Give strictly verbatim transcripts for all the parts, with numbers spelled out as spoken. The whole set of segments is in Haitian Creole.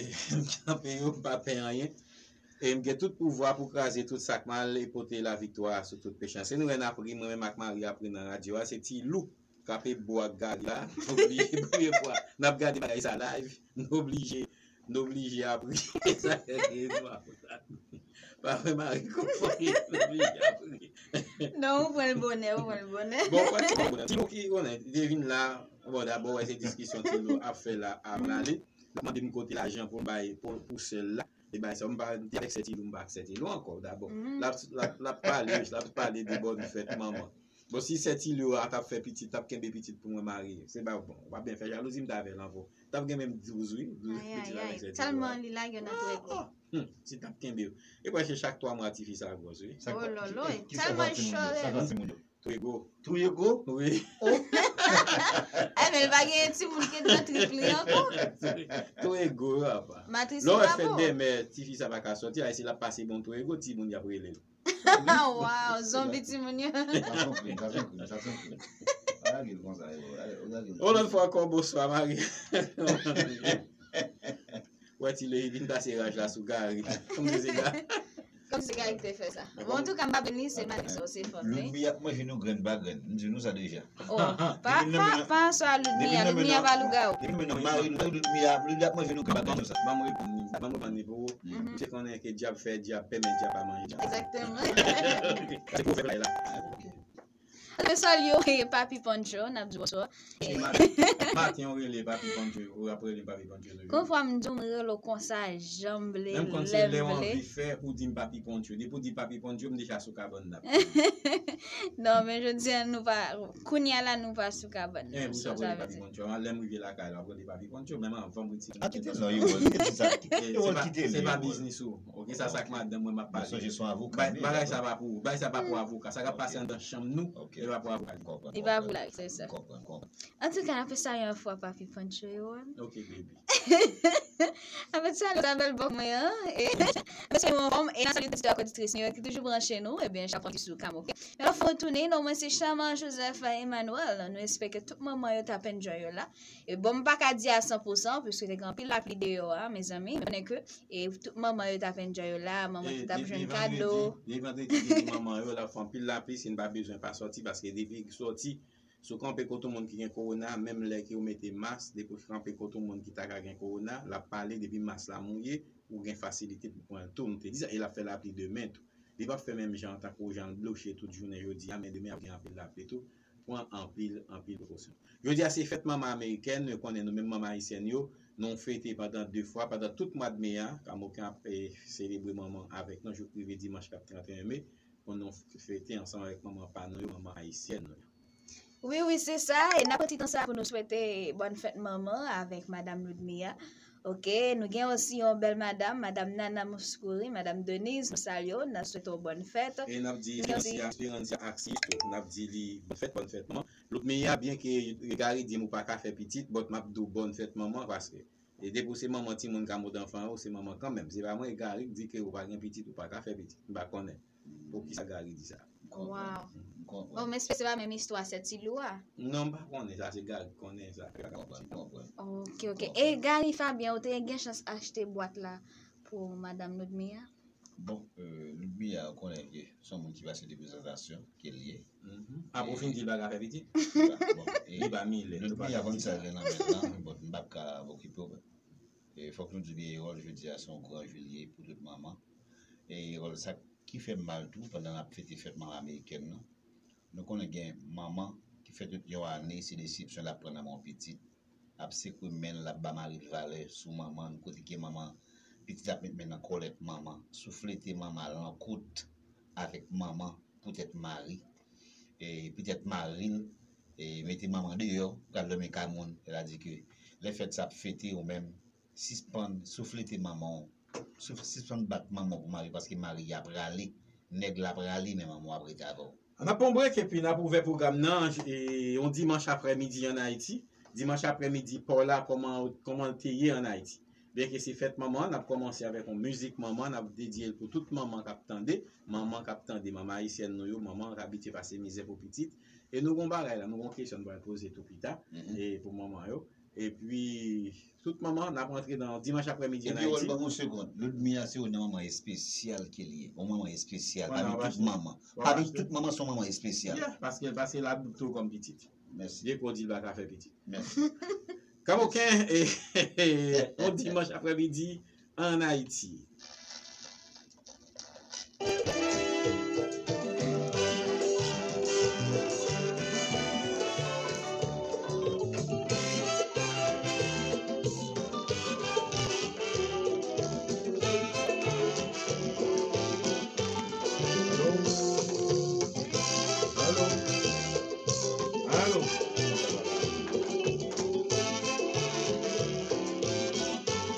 M kanpe yo, m pa pè anyen. E m gen tout pouvwa pou kraze tout sa k mal e pote laviktwa sou tout pechan. Se nou wè n ap ri, mwen menm ak Mari ap ri nan radyo a, se Ti Lou k ap ebo ak Gary la. Nou oblije, premye fwa n ap gade bagay sa live, nou oblije, nou oblije ap ri. Sa fè ke nou ap pa wè Mari konprann, nou oblije ap ri. Non, ou pran l bonè, ou pran l bonè. Bon, pati pa bonè. Ti Lou ki konnen, li te vin la, bon, dabò, wè se diskisyon Ti Lou ap fè la, ap la li. L ap mande m kote lajan pou l bay, pou, pou sè l la. E bay sa, m pa, m te avèk sè Ti Lou, m pa ak sè Ti Lou ankò, dabò. L ap, l ap, l ap pale, l ap pale de bòn fèt manman. Bon, si sè Ti Lou a t ap fè pitit, t ap kenbe pitit pou mwen marye. Se pa bon, w pa byen fè jalouzi, m t avè l ankò. T ap gen menm douz, wi, douz pitit avèk sè Ti Lou a. Tèlman li lage nan twèk. Hmm, si t ap kenbe yo. E prèske chak twa mwa tifi sa gwòs, wi. Oh lolo, tèlman l chore. Sa timoun yo. Twego. Twego? Wi. Eh, men l pa gen timoun ki nan trip li ankò. Twego, apa. Matris Lè w li wè pa fèt bon. Dèmè, tifi sa pa ka sòti, a, si l ap pase bon Twego, timoun y ap rele l. Wow, zonbi timoun yo. Sa se yon krim, sa se yon krim, sa se yon krim. Pa lage l konsa, yo. Lage l. Yon lòt fwa ankò, bonswa, Mari. Wè, Ti Lou vin pase raj la sou Gary. Kòm si se Gary. Kòm si Gary te fè sa. Bon, antouka, m pa beni, se Matris, se fanmi. Loudmia ap manje nou grenn pa grenn. M di nou sa deja. Oh, pa, pa, pa swa Loudmia, Loudmia pa lougawou. Depi nou mari nou, Loudmia, Loudmia ap manje nou grenn pa grenn sa. Ban m reponn li, ban m reponn li pou ou. M te konnen ke dyab fè dyab, pèmèt dyab pa manje dyab. Egzakteman. Se pou fè bagay la. Ann salye Papi Pancho, n ap di bonswa. Maten yon rele Papi Pancho, ou ap rele Papi Pancho toujou. Konfwa m di w m rele w konsa, jan m vle, Menm konn se lè lè m w vle. Anvi fè pou di m Papi Pancho. Depi w di Papi Pancho, m deja sou kabann nan. Non, men jodi a nou pa, kounye a la nou pa sou kabann. E, pou sa w Sa rele vle Papi di. Pancho. Lè m rive lakay la, w ap rele Papi Pancho, menm anvan m retire. A kite non, yo, kite sa. E, Yo, se pa, kite se li, pa yo. biznis ou. Ok, sa, sa k madan mwen m ap Mwen pale. sonje se yon avoka. Bay- Li, Bagay li, sa pa pou ou. Bagay sa pa pou Ok. avoka. Sa k ap Ok. Pase andan chanm nou, Ok. E pa pou avoka. M konprann, Li pa pou la, se sa. M konprann, m konprann. Antouka, n ap salye yon fwa Papi Pancho yo. Ok, baby. N ap salye sa bèl bòk mwen an. E, n ap salye yon fòm, e n ap salye tout oditè ak oditris nou yo ki toujou branche nou, ebyen, chak fwa ki sou Kamoke. Yon lòt fwa nou tounen, non mwen se Chama Joseph Emmanuel. Nou espere ke tout manman yo t ap enjoy yo la. E bon, m pa ka di a san pou san, piske te gen anpil lapli deyò a, mezanmi. M konnen ke, e tout manman yo t ap enjoy yo la, manman ki t ap jwenn kado. Depi vandredi, depi vandredi, depi manman yo, l ap fè anpil lapli, si n pa bezwen pa sòti, paske depi sòti, si w kanpe kote yon moun ki gen kowona, menm lè ke w mete mas, depi w kanpe kote yon moun ki ta ka gen kowona, l ap pale, depi mas la mouye, ou gen fasilite pou pran l tou. M te di sa, e l ap fè lapli demen tou. Li p ap fè menm jan, tankou jan l bloche tout jounen jodi a, men demen ap gen anpil lapli tou. Pran anpil, anpil prekosyon. Jodi a se fèt manman amerikèn, nou konnen nou menm manman ayisyèn yo, nou fete pandan de fwa, pandan tout mwa de me a, Kamoken ap, e, selebre manman avèk nou jouk rive dimanch k ap trannteyen me, pou nou fete ansanm avèk manman pa nou yo, manman ayisyèn nou yo. Wi, wi, se sa. E n ap pran ti tan sa pou nou swete bòn fèt manman avèk Madam Ludmilla. Ok, nou gen osi yon bèl madam, Madam Nana Mouskouri, Madam Denise, nou salye w, n ap swete w bòn fèt. E n ap di Esperanza, Esperanza ak Sisto, n ap di li bòn fèt, bòn fèt manman. Ludmilla, byen ke Gary di m ou pa ka fè pitit, but m ap di w bòn fèt manman, paske e depi w se manman timoun Kamod Anfan yo, w se manman kanmenm. Se pa mwen, Gary, k di ke ou pa gen pitit, ou pa ka fè pitit. M pa konnen. Poukisa Gary di sa? Wow. Bon, men se pa menm istwa sè Ti Lou a. Non, m pa konnen sa, se Gary k konnen sa. Konprann, konprann. Ok, ok. E Gary Fabien, ou te gen chans achte bwat la pou Madam Ludmilla? Bon, euh, Ludmilla, ou konnen ke se yon moun ki pase de prezantasyon, ke l ye. Mhm. Apre w fin di l pa ka fè pitit? Bon, e Li pa milè, tou pa Ludmilla konn pitit. Sa l gen nan men l lan, bon, m p ap ka okipe w. E fòk nou di byen Erol jodi a se yon gran jou l ye pou tout manman. E Erol, sa ki fè m mal tou, pandan n ap fete fèt manman amerikèn nan, nou konnen gen manman ki fè tout yon ane, se desepsyon l ap pran nan men yon pitit, ap sekwe men l, l ap ba mari l valè sou manman, kote ke manman, pitit ap met men nan kòlèt manman, souflete manman, lankout avèk manman, poutèt mari, e poutèt mari l, e mete manman deyò, pral dòmi kay moun, e l a di ke lè fèt sa ap fete ou menm, sispann souflete manman w, souf- sispann bat manman w pou mari, paske mari a prale, nèg la prale, men manman w ap rete avè w. N ap pran yon brek epi n ap ouvè pwogram nan, e, yon dimanch aprèmidi ann Ayiti. Dimanch aprèmidi pa w la, kòman, kòman l te ye ann Ayiti? Byenke se fèt manman, n ap kòmanse avèk yon mizik manman, n ap dedye l pou tout manman k ap tande, manman k ap tande, manman ayisyèn nou yo, manman k abitye pase mizè pou pitit. E nou gon bagay la, nou gon kesyon n pral poze tou pita, e pou manman yo. Epi, tout manman, n ap rantre nan dimanch aprèmidi ann Epi, Wòl, Ayiti. Ban m yon segond. Ludmilla se yon manman espesyal ke li ye. Yon manman espesyal. Mwen, Pami mwen tout pase. manman. Mwen Pami pase. Tout manman, se yon manman espesyal. Yeah, paske l pase la tou kòm pitit. Mèsi. Dye ko di l pa ka fè pitit. Mèsi. Kamoken, e, e, e, yon dimanch aprèmidi ann Ayiti. Alo? Alo?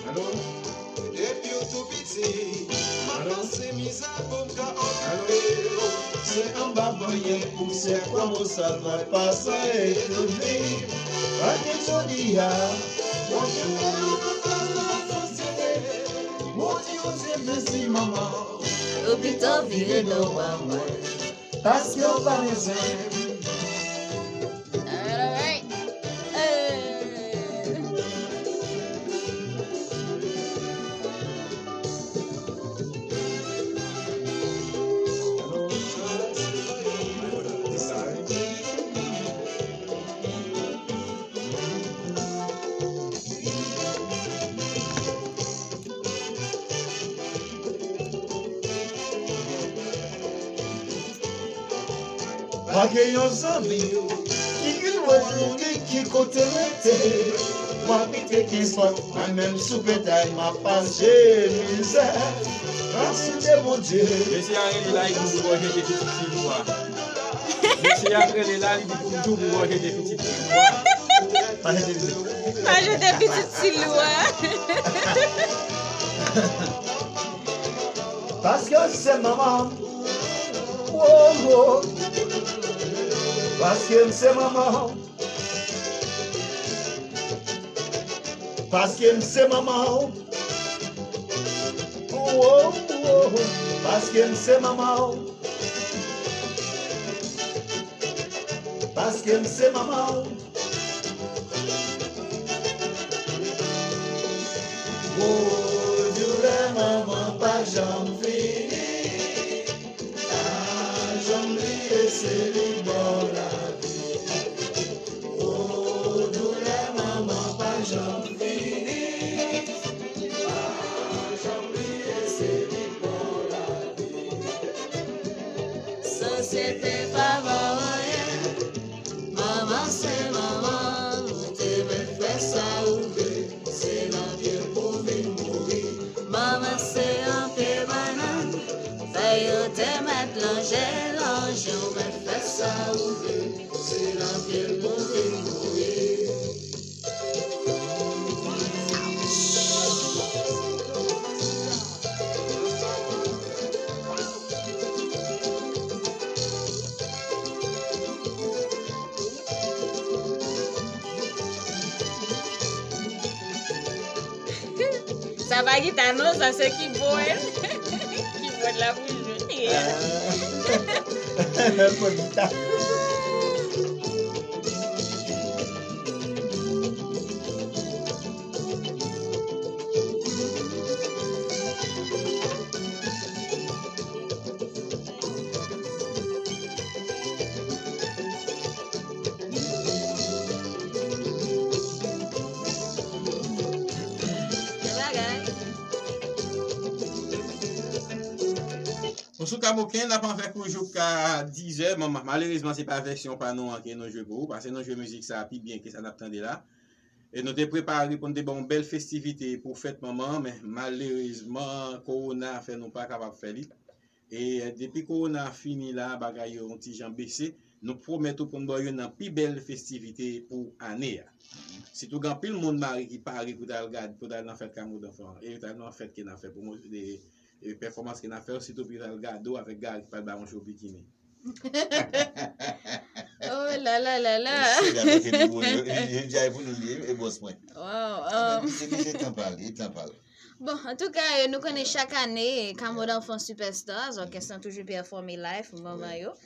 Alo? Depi w tou piti, m ap pase mizè pou m ka okipe w. Se anba panyen pou sè kòm ou sa va pase tout vi. Pa gen jodi a, Bondye fè nou tout fas nan fasilite. Bondye, Bondye, mèsi manman. Ou pito vire do ba mwen. Paske w pa bezwen. Alright. Eh. Pa gen yon zanmi ki gen wè nou ni ki kote l rete. W abite ki spot, mwen menm sou petay, m ap pase mizè. Grasite Bondye. Mesye a rele la, li di pou w jete pitit fi ou a. Mesye a rele la, li di pou m di w pou w jete pitit fi ou a. Pa jete pitit. Pa jete pitit fi ou a. Paske se manman. Wo, wo. Paske m se manman. Paske m se manman. Wo, wo. Paske m se manman. Paske m se manman. Wo, doulè manman pa janm fini. Pa janm bliye se li ba w lavi. O, doulè manman pa janm fini. Pa janm bliye se li ba w lavi. Sosyete pa ba w anyen. Manman se manman, ou te mèt fè sa ou vle. Se nan pye l pou vin mouri. Manman se yon pye bannann, fèy yo te mèt lonje, lonje, ou mèt fè sa ou vle. Se nan pye l pou vin mouri. Sa pa gita non, sa se kibòd. Kibòd la pou jwe. Ah. Pou gita. Bagay. Bon, sou Kamoken, n ap avèk ou jouka dizè. Bon, ma-, malerezman, se pa vèsyon pa nou an ke nou jwe pou ou, paske nou jwe mizik sa pi byen ke sa n ap tande la. E nou te prepare pou n te ba w yon bèl festivite pou fèt manman an, men malerezman, kowona fè nou pa kapab fè li. E, eh, depi kowona fini la, bagay yo yon ti jan bese. Nou pwomèt ou pou n ba w youn nan pi bèl festivite pou ane a. Sitou gen anpil moun mari ki pare pou t al gad, pou t al nan fèt Kamo Danfan. E t al nan fèt ke n ap fè pwomo-, de, e pèfòmans ke n ap fè, sitou pou t al gade w avèk Gary ki pral ba w yon show bikini. Oh la la la la. Se gade ke li pou, li, li, li, li pou nou li, e bòs mwen. Wow. Um, Se li, se tan pa l, e tan pa l. Bon, antouka, eh, nou konnen chak ane, Kamo Danfan Superstars, òkès lan toujou pèfòme live, manman yo.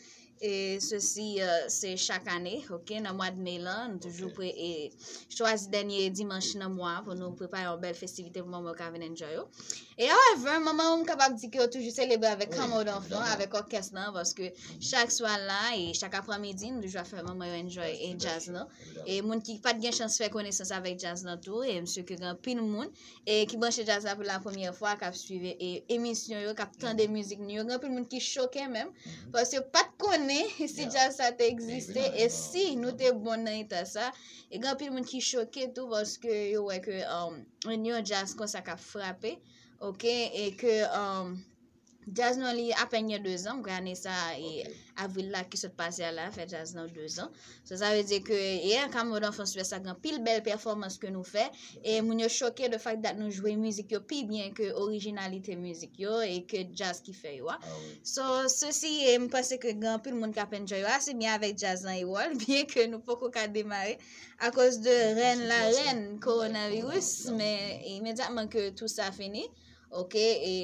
E sesi, euh, se chak ane, ok, nan mwa de me lan, nou toujou pre, e, chwazi dènye dimanch nan mwa pou nou prepare yon bèl festivite pou manman yo ka vin enjoy yo. E however, manman yo, m kapab di ke yo toujou selebre avèk Wi, kanmò danfan, evidaman. Avèk òkès lan, paske chak swa la, e chak aprèmidi, nou toujou ap fè manman yo enjoy e jazz lan. E moun ki pa t gen chans fè konesans avèk jazz lan tou, e m si ke gen anpil moun e ki branche jazz la pou la premyè fwa, k ap swiv e, emisyon yo, k ap tande mizik nou yo. Gen anpil moun ki choke menm, paske yo pa t konnen si jazz sa te egziste, e si nou te bon nan eta sa. E gen anpil moun ki choke tou, paske yo wè ke, um, yon jazz konsa k ap frape, ok, e ke, um, jazz nou an li apèn gen de zan, m kwè ane sa, e avril la ki sot pase a la, fè jazz lan de zan. So, sa vle di ke, yeah, Kamo Danfan Superstar gen anpil bèl pèfòmans ke nou fè, e moun yo choke de fact that nou jwe mizik yo pi byen ke orijinalite mizik yo, e ke jazz ki fè yo a. So, sesi, e m panse ke gen anpil moun k ap enjoy yo ase byen avèk jazz lan e wòl, byen ke nou poko ka demare akoz de rèn la rèn kowonaviris, men imedyatman ke tou sa fini, ok, e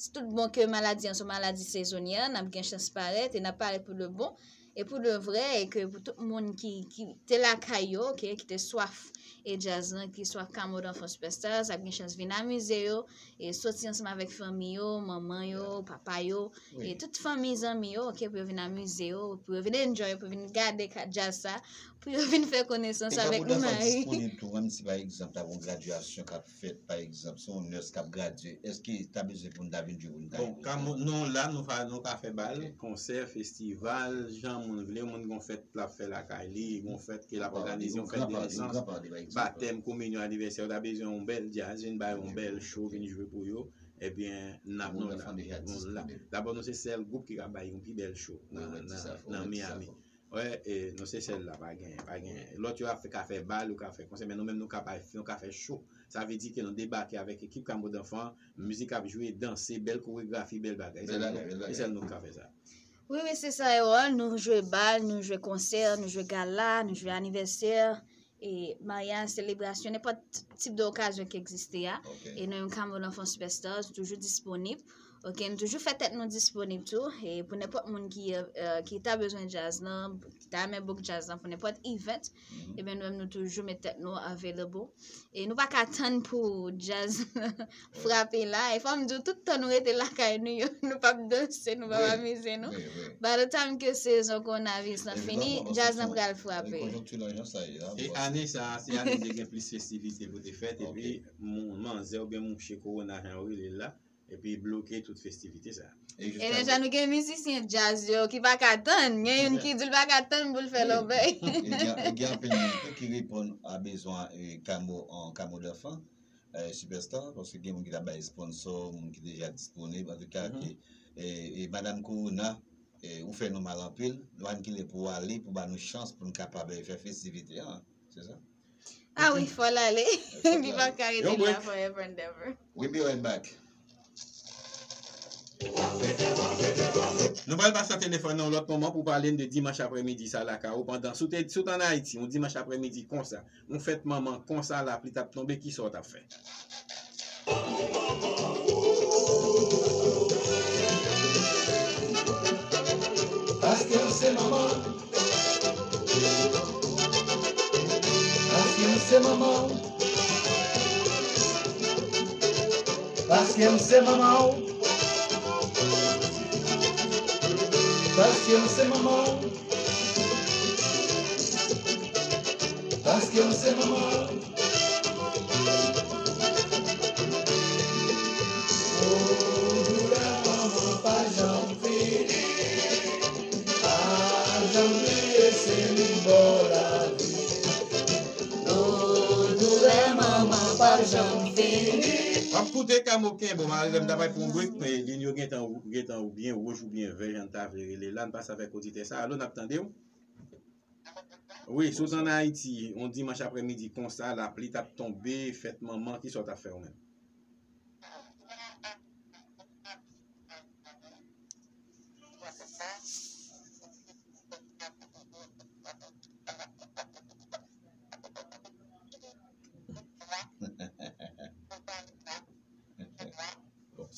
se tout bon ke maladi an se yon maladi sezonyè, n ap gen chans parèt e n ap parèt pou de bon e pou de vrè, e ke pou tout moun ki, ki te lakay yo, ok, ki te swaf e jazz lan, ki swaf Kamo Danfan Superstars, ap gen chans vin amize yo, e soti ansanm avèk fanmi yo, manman yo, papa yo, e tout fanmi, zanmi yo, ok, pou yo vin amize yo, pou yo vin enjoy, pou yo vin gade ka, jazz sa, pou yo vin fè konesans avèk nou mari. E Kamo Danfan disponib tou, menm si pa egzanp, ta gen yon gradyasyon k ap fèt, pa egzanp, se yon nurse k ap gradye, èske ta bezwen pou n ta vin jwe pou n ta Bon, Kamo, non, la, nou pa, nou ka fè bal, konsè, festival, jan moun vle, moun gon fèt l ap fè lakay li, gon fèt ke l ap òganize, yon fèt de nesans, batèm, kominyon, anivèsè, yo ta bezwen yon bèl jazz, vin bay yon bèl show, vin jwe pou yo. Ebyen, n ap, nou la, nou la. Dabò, nou se sèl gwoup ki ka bay yon pi bèl show nan, nan, nan Miami. Wè, e, nou se sèl la, pa gen, pa gen. Lòt yo ap fè, ka fè bal, yo ka fè konsè, men nou menm nou ka bay, nou ka fè show. Sa vle di ke nou debake avèk ekip Kamo Danfan, mizik ap jwe, danse, bèl koregrafi, bèl bagay. Se sèl nou, se sèl nou ki ka fè sa. Wi, wi, se sa, Erol. Nou jwe bal, nou jwe konsè, nou jwe gala, nou jwe anivèsè, e maryaj, selebrasyon, nenpòt tip de okazyon ki egziste a. E nou menm Kamo Danfan Superstars, nou toujou disponib. Ok, nou toujou fè tèt nou disponib tou, e pou nenpòt moun ki, euh, ki ta bezwen jazz lan, ki ta renmen book jazz lan pou nenpòt event, ebyen nou menm nou toujou met tèt nou available. E nou pa ka tann pou jazz frape la. E fò m di w, tout tan nou rete lakay nou yo, nou p ap danse, nou p ap amize nou. By the time ke sezon kowonaviris lan fini, jazz lan pral frape. E ane sa a, se ane de gen plis festivite pou te fèt, epi moun, manzè oubyen mouche kowona jan yo rele l la, epi bloke tout festivite sa. E deja nou gen mizisyen jazz yo ki pa ka tann. Gen youn ki di l pa ka tann pou l fè lòbèy. E gen, e gen anpil moun tou ki reponn a bezwen, e, Kamo, an Kamo Danfan, e, Superstar, paske gen moun ki ta bay sponsò, moun ki deja disponib. Antouka, ke, e, e, Madam Corona, e, ou fè nou mal anpil. Nou pa t gen lè pou w ale, pou ba nou chans, pou n kapab, e, fè festivite an. Se sa? Ah wi, fò l ale. Li pa ka rete la forever and ever. We be right back. Nou pral pase telefòn nan yon lòt moman pou pale n de dimanch aprèmidi sa lakay ou. Pandan si w te, si w t ann Ayiti, yon dimanch aprèmidi konsa, yon fèt manman konsa, lapli t ap tonbe, kisa w t ap fè? Paske m se manman. Paske m se manman w. Paske m se manman w. Paske m se manman w. Paske m se manman w. O, doulè manman pa janm fini. Pa janm bliye se li k ba w lavi. O, doulè manman pa janm fini. W ap koute Kamo Kenbo, malgre m ta pral pran yon break, men liy yo gentan, gentan ou byen wouj ou byen vè, jan n ta vle rele la, n pase avèk oditè sa. Alo, n ap tande w? Wi, si w t ann Ayiti, yon dimanch aprèmidi konsa, lapli t ap tonbe, fèt manman, kisa w t ap fè ou menm?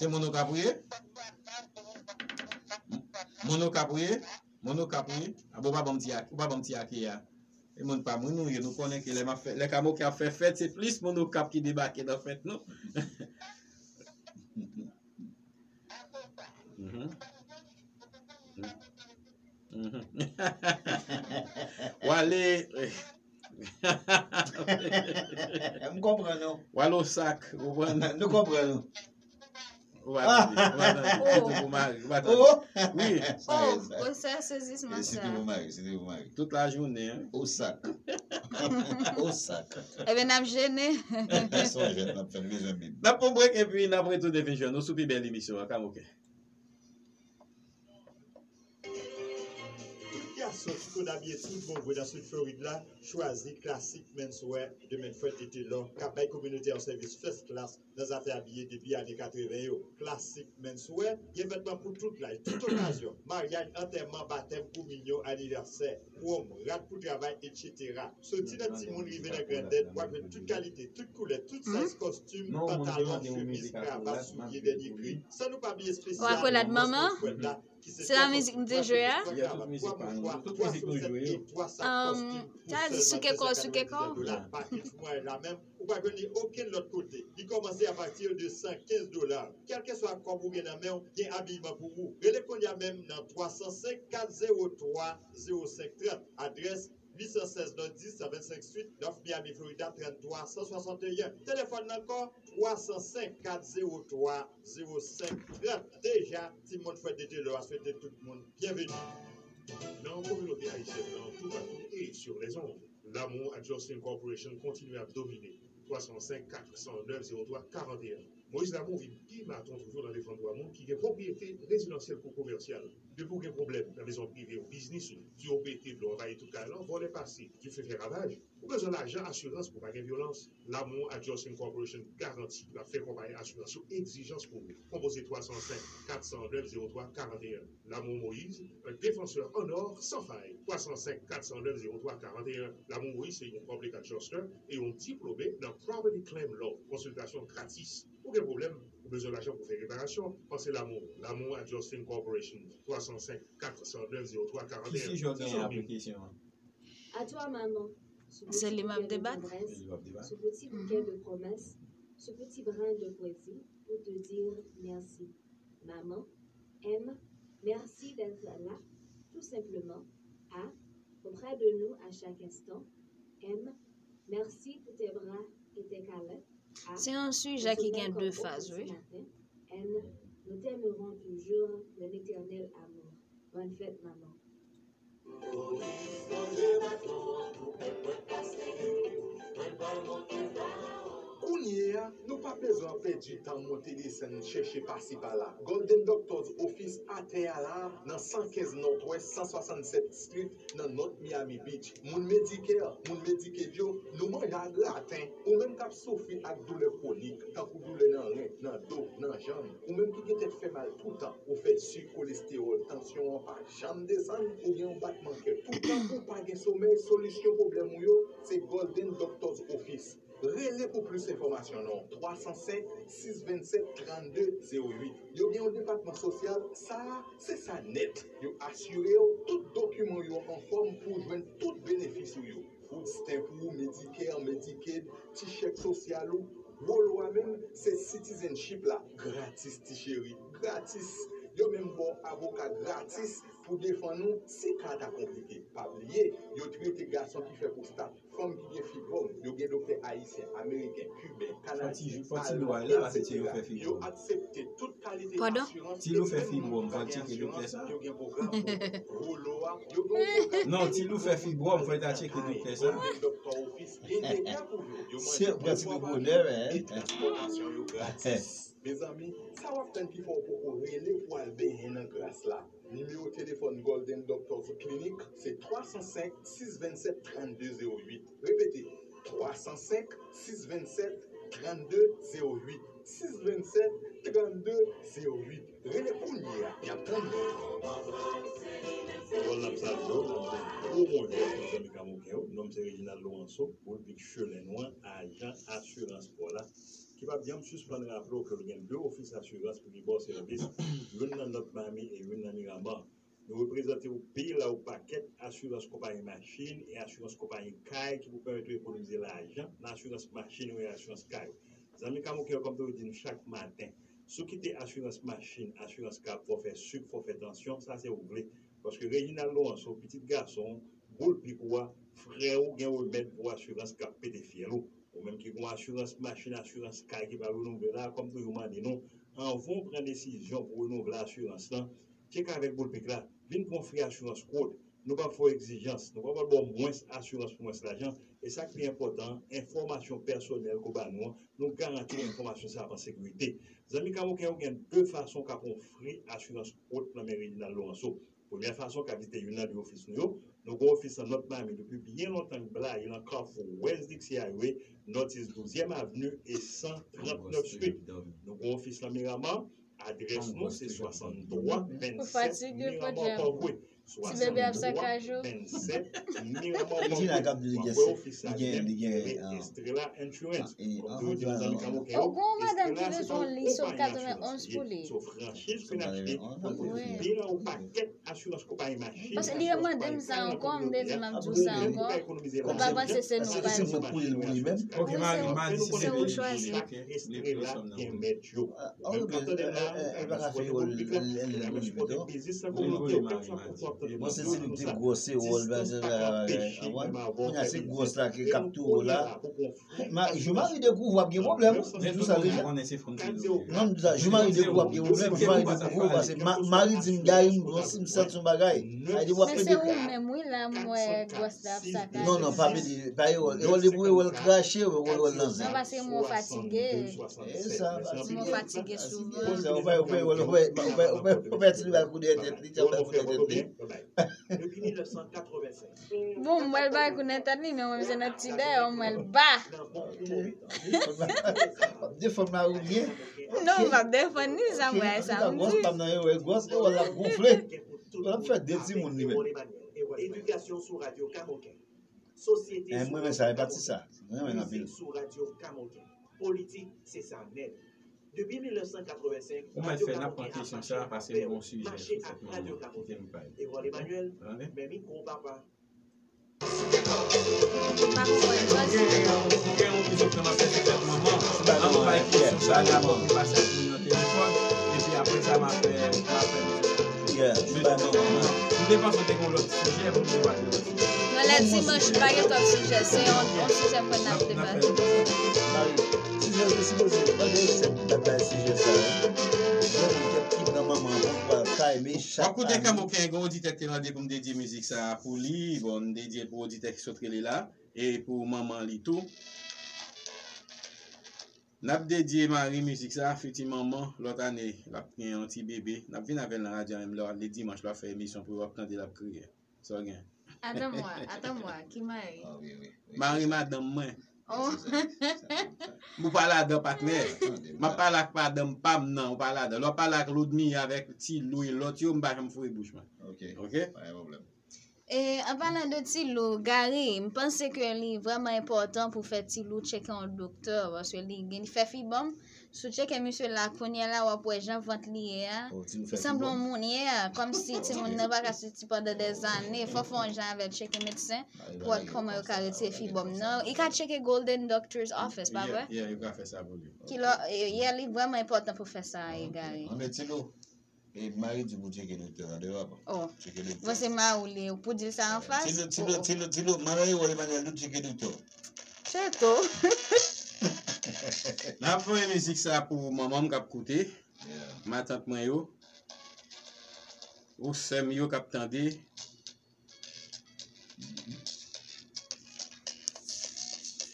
Se moun ou ka priye? Moun ou ka priye? Moun Okap, wi. A bon, ou pa ban m ti ak-, ou pa ban m ti ake a. E moun pa m, wi, nou ye, nou konnen ke lè m ap fè, lè Kamoken ap fè fèt, se plis moun Okap ki debake nan fèt nou. Mhm. Mhm. Wale. M konprann ou. Wale Osak, ou konprann? Nou konprann ou. Ou pa tande, ou pa tande. Tete pou mari, ou pa tande. Oh. Wi. Oh, gwo sè sezisman sa. Tete pou mari, tete pou mari. Tout la jounen, hein. Osak. Osak. Ebyen, n ap jene. Son jèt n ap fè, n bezwen bib. N ap pran break epi n ap retounen vin jwenn nou sou pi bèl emisyon an, Kamoken. Tout gason ki konn abiye tout bon vre nan Sid Florid la, chwazi Classic Menswear de Manfred de Taylor, k ap bay kominote a yon sèvis first class nan zafè abiye depi ane katreven yo. Classic Menswear, gen vètman pou tout laj, tout okazyon, maryaj, antèman, batèm, kominyon, anivèsè, prom, rad pou travay, etsetera. Soti nan timoun rive nan grandèt, w ap jwenn tout kalite, tout koulè, tout size kòstim, pantalon, chemiz, kravat, soulye dènye kri. San nou pa bliye espesyal Monstre Fred la, ki se twa kòstim, twa chemiz, twa kravat, twa mouchwa, twa sosèt e twa sak kòstim pou sèlman de san katrevendiznèf dola. Pakèt pou mwayen la menm, ou pa jwenn li okenn lòt kote. Li kòmanse apati de san kenz dola. Kèlkeswa kòb ou gen nan men w, gen abiyman pou ou. Rele kounye a menm nan twa san senk, kat zewo twa, zewo senk trant. Adrès, uit san sèz North dix, san vennsenk Suite, North Miami, Florida, trannde san swasanteyen. Telefòn nan ankò, twa san senk, kat zewo twa, zewo senk trant. Deja, Timoun Fred de Taylor a swete tout moun byenveni. Nan kominote ayisyèn nan, toupatou e sur les ondes, Lamour Adjusting Corporation kontinye ap domine. Twa san senk, kat san nèf, zewo twa, karanteyen. Moïse Lamour vin pi maton toujou nan defann dwa moun ki gen pwopriyete rezidansyèl kou komèsyal. Depi w gen pwoblèm nan mezon prive w, biznis ou, tiyo pete, dlo anvayi tout kay lan, vòlè pase, dife fè ravaj, ou bezwen lajan asirans pou pa gen vyolans, Lamour Adjusting Corporation garanti l ap fè konpayi asirans yo egzijans pou ou. Konpoze twa san senk, kat san nèf, zewo twa, karanteyen. Lamour Moïse, un défenseur en or sans faille. Twa san senk, kat san nèf, zewo twa, karanteyen. Lamour Moïse se yon public adjuster e yon diplome nan Property Claim Law. Konsiltasyon gratis. Ou gen pwoblèm, ou bezwen lajan pou fè reparasyon, panse Lamour. Lamour Adjusting Corporation, twa san senk, kat san nèf, zewo twa, karanteyen. Ki sijè w genyen apre kesyon an? À toi, maman, ce petit bouquet de tendresse, ce petit bouquet de promesses, ce petit brin de poésie pour te dire merci. Maman, M, merci d'être là, tout simplement. A, auprès de nous à chaque instant. M, merci pour tes bras et tes câlins. A, se yon sijè ki gen de faz, wi. N, nous t'aimerons toujours dans l'éternel amour. Bonne fête, maman. Kounye a, nou pa bezwen ap pèdi tan monte desann chèche pasi pala. Golden Doctors Office atè a la, nan san kenz Northwest san swasannsèt Street, nan North Miami Beach. Moun Medicare, moun Medicaid yo, nou manje a graten. Ou menm k ap soufri ak doulè kwonik, tankou doulè nan ren, nan do, nan janm, ou menm ki gen tèt fè mal toutan, ou fè sik, kolestewòl, tansyon an pa janm desann, ou gen yon batman kè toutan, ou pa gen somèy, solisyon pwoblèm ou yo, se Golden Doctors Office. Rele pou plis enfòmasyon non, twa san senk, sis vennsèt, trannde zewo uit. Yo gen yon depatman sosyal, sa a, se sa nèt. Yo asire w tout dokiman w yo anfòm pou w jwenn tout benefis ou yo. Food stamp ou, Medicare, Medicaid, ti chèk sosyal ou, gwo lo a menm, se citizenship la, gratis ti cheri, gratis. Yo menm ba w avoka gratis pou defann ou si ka a ta konplike. Pa bliye, yo trete gason ki fè pwostat, fanm ki gen fibwòm, yo gen doktè ayisyen, ameriken, kiben, kanadyen, alman, etsetera. Yo aksepte tout kalite asirans, e menm moun ki pa gen asirans, yo gen pwogram pou ou. Gwo lo a, yo gen yon pwogram. Non, ti Lou fè fibwòm, fò l ta tcheke doktè sa. Golden Doctor Office gen de kè pou yo. Yo manje de fwa pa jou, e transpòtasyon yo gratis. Mezanmi, sa w ap tann ki fè w poko rele pou al benyen nan gras la? Nimewo telefòn Golden Doctors Clinic se twa san senk, sis vennsèt, trannde zewo uit. Repete, twa san senk, sis vennsèt, trannde zewo uit. Sis vennsèt, trannde zewo uit. Rele kounye a, y ap tann ou. Dayè n ap salye w, n ap di gwo bonjou a tout zanmi Kamoken yo. Non m se Reginald Laurenceau, Rodrigue Chelènwa, ajan asirans pa w la, ki p ap janm sispann raple w ke l gen de ofis asirans pou li ba w sèvis, youn nan North Miami e youn nan Miramar. Nou reprezante yon pil a yon pakèt asirans konpayi machin e asirans konpayi kay ki pou pèmèt ou ekonomize lajan nan asirans machin yo e asirans kay yo. Zanmi Kamoken yo, kòm toujou di nou chak maten, si w kite asirans machin, asirans kay ap fè w fè sik, fè w fè tansyon, sa se ou vle. Paske Reginald Laurenceau, pitit gason w, boul pik ou a, frè w gen remèd pou asirans k ap pete fyèl ou. Ou menm ki gen asirans machin, asirans kay ki pral renouvle la, kòm toujou mande nou, anvan w pran desizyon pou renouvle asirans lan, tcheke avèk boul pik la, vin pran free asirans quote. Nou p ap fè w egzijans, nou p ap ba w mwens asirans pou mwens lajan, e sa k pi enpòtan an, enfòmasyon pèsonèl ke w ba nou an, nou garanti enfòmasyon sa ap an sekirite. Zanmi Kamoken yo, gen de fason w ka pran yon free asirans quote nan men Reginald Laurenceau. Premyè fason, ka vizite youn nan de ofis nou yo. Nou gen ofis nan Nòt Mami depi byen lontan, k blayi nan kafou West Dixie Highway, Nòtis douzyèm Avni e san trannèf Street. Nou gen ofis nan Miramar. Adrès nou se swasanntwa vennsèt Miramar Parkway. Ti bebe ap sakaj ou. Li gen, li gen, li gen, ah, Estrella Insurance. Kòm toujou di nou, zanmi Kamoken yo, Estrella se yon konpayi asirans. Se yon franchiz ke n achte pou nou fè yon pakèt asirans konpayi machin, asirans konpayi kay nan kominote a, pou ou menm ou ka ekonomize lajan. Ou pa panse se nou pa di. Ok, Mari, Mari, se ou chwazi. Estrella gen mèt yo. Ou menm k ap tande m la, ou ka sipòte boul pik la, ou ka menm sipòte biznis nan kominote yo, kèlkeswa kote w ap tande m la, nou sa. Distans pa ka anpeche menm avè w fè biznis. E nou kounye a la pou konfri. Jou Mari dekouvri w ap gen pwoblèm, wi. M di w sa deja. Non, m di w sa, jou Mari dekouvri w ap gen pwoblèm, jou Mari dekouvri w, paske Ma-, Mari di m, Gary, m, si m santi yon bagay. Sa vle di w ap plede. Men se ou menm, wi, la, m wè gwòs la ap sakaj. Non, non, pa plede, pa Erol. Erol depi Erol krache, Erol nan zen. Non, paske m wè w fatige. E sa, fatige. M wè w fatige souvan. Ou fè, ou fè, ou fè, ou fè, ou fè, ou fè, ou fè ti li bal kou dèyè tèt li, ti bal kou dèyè tèt li. Bon, m wè l bay kou nan tèt li, men mwen, se nan ti dèyè, m wè l ba. W ap defann mari w byen? Non, m p ap defann li, sa m wè, sa m di. Gwòs pa m nan yo, wè, gwòs, e wè l ap gonfle. L ap fè de timoun li menm. Edikasyon sou radyo Kamoken. Sosyete sou radyo Kamoken. Mizik sou radyo Kamoken. Politik, se sa nèt. Depi mil nèf san katrevensenk, ou mèt fè n ap pran kesyon sa a, paske nou gen yon sijè sou tèt mwen, kite m pale. Erol Emmanuel, men mikwo papa. M pa konprann, pa di. Gen yon, gen yon mizik nan m ap fè sou tèt manman. An nou bay kesyon sa a dabò pou m pase ak moun nan telefòn, epi apre sa, m ap fè, m ap fè mizik. Yeah, m bay manman m. M te panse w te gen yon lòt sijè pou m te pale. Non, lè dimanch, pa gen twòp sijè. Se yon, yon sijè mwen n ap debate. Mari, sijè yo te sipoze, pa gen sèt dat bay sijè sa a. Gen moun ki pran manman an pou pral kay, men chak ane. W ap koute Kamoken, gen yon oditè ki te mande pou m dedye mizik sa a pou li. Bon, m dedye l pou oditè ki sot rele la. E pou manman li tou. N ap dedye Mari mizik sa a, fiti manman, lòt ane, l ap gen yon ti bebe. N ap vin avè l nan radyo a menm lè, lè dimanch, lè w ap fè emisyon pou yo, w ap tande l ap kriye. Sa w gen? Atann mwa, atann mwa, ki Mari? Ah, wi, wi, wi. Mari madanm mwen. Oh. Ou pa ladan, patnè. M ap pale ak madanm pa m nan, ou pa ladan. Lè w ap pale ak Loudmi, avèk Ti Lou e lòt yo, m pa janm foure bouch mwen. Ok. Ok? Pa gen pwoblèm. E, an palan de Ti Lou, Gary, m panse ke li vrèman enpòtan pou fè Ti Lou tcheke yon doktè, paske li gen, li fè fibòm. Si w tcheke misye la kounye a la, w ap wè jan vant li ye a. Li sanble yon moun ye a, kòmsi timoun nan pa ka soti pandan dèzane. Fò w fè yon jan avè l, tcheke medsen pou wè kòman yo ka retire fibòm nan. Li ka tcheke Golden Doctor's Office, pa vre? Yeah, yeah, yo ka fè sa pou li. Kilò, e, yeah, li vrèman enpòtan pou fè sa, e, Gary. Anben, Ti Lou, e, Mari di pou tcheke doktè a, tande papa. Oh. Tcheke doktè. Bon, se mari w li, ou pou di l sa anfas? Ti Lou, Ti Lou, Ti Lou, Ti Lou, Mari, Emmanuel, nou tcheke doktè. Cheto. N ap voye mizik sa pou manman m k ap koute. Yeah. Matant mwen yo. Ou sè m yo k ap tande.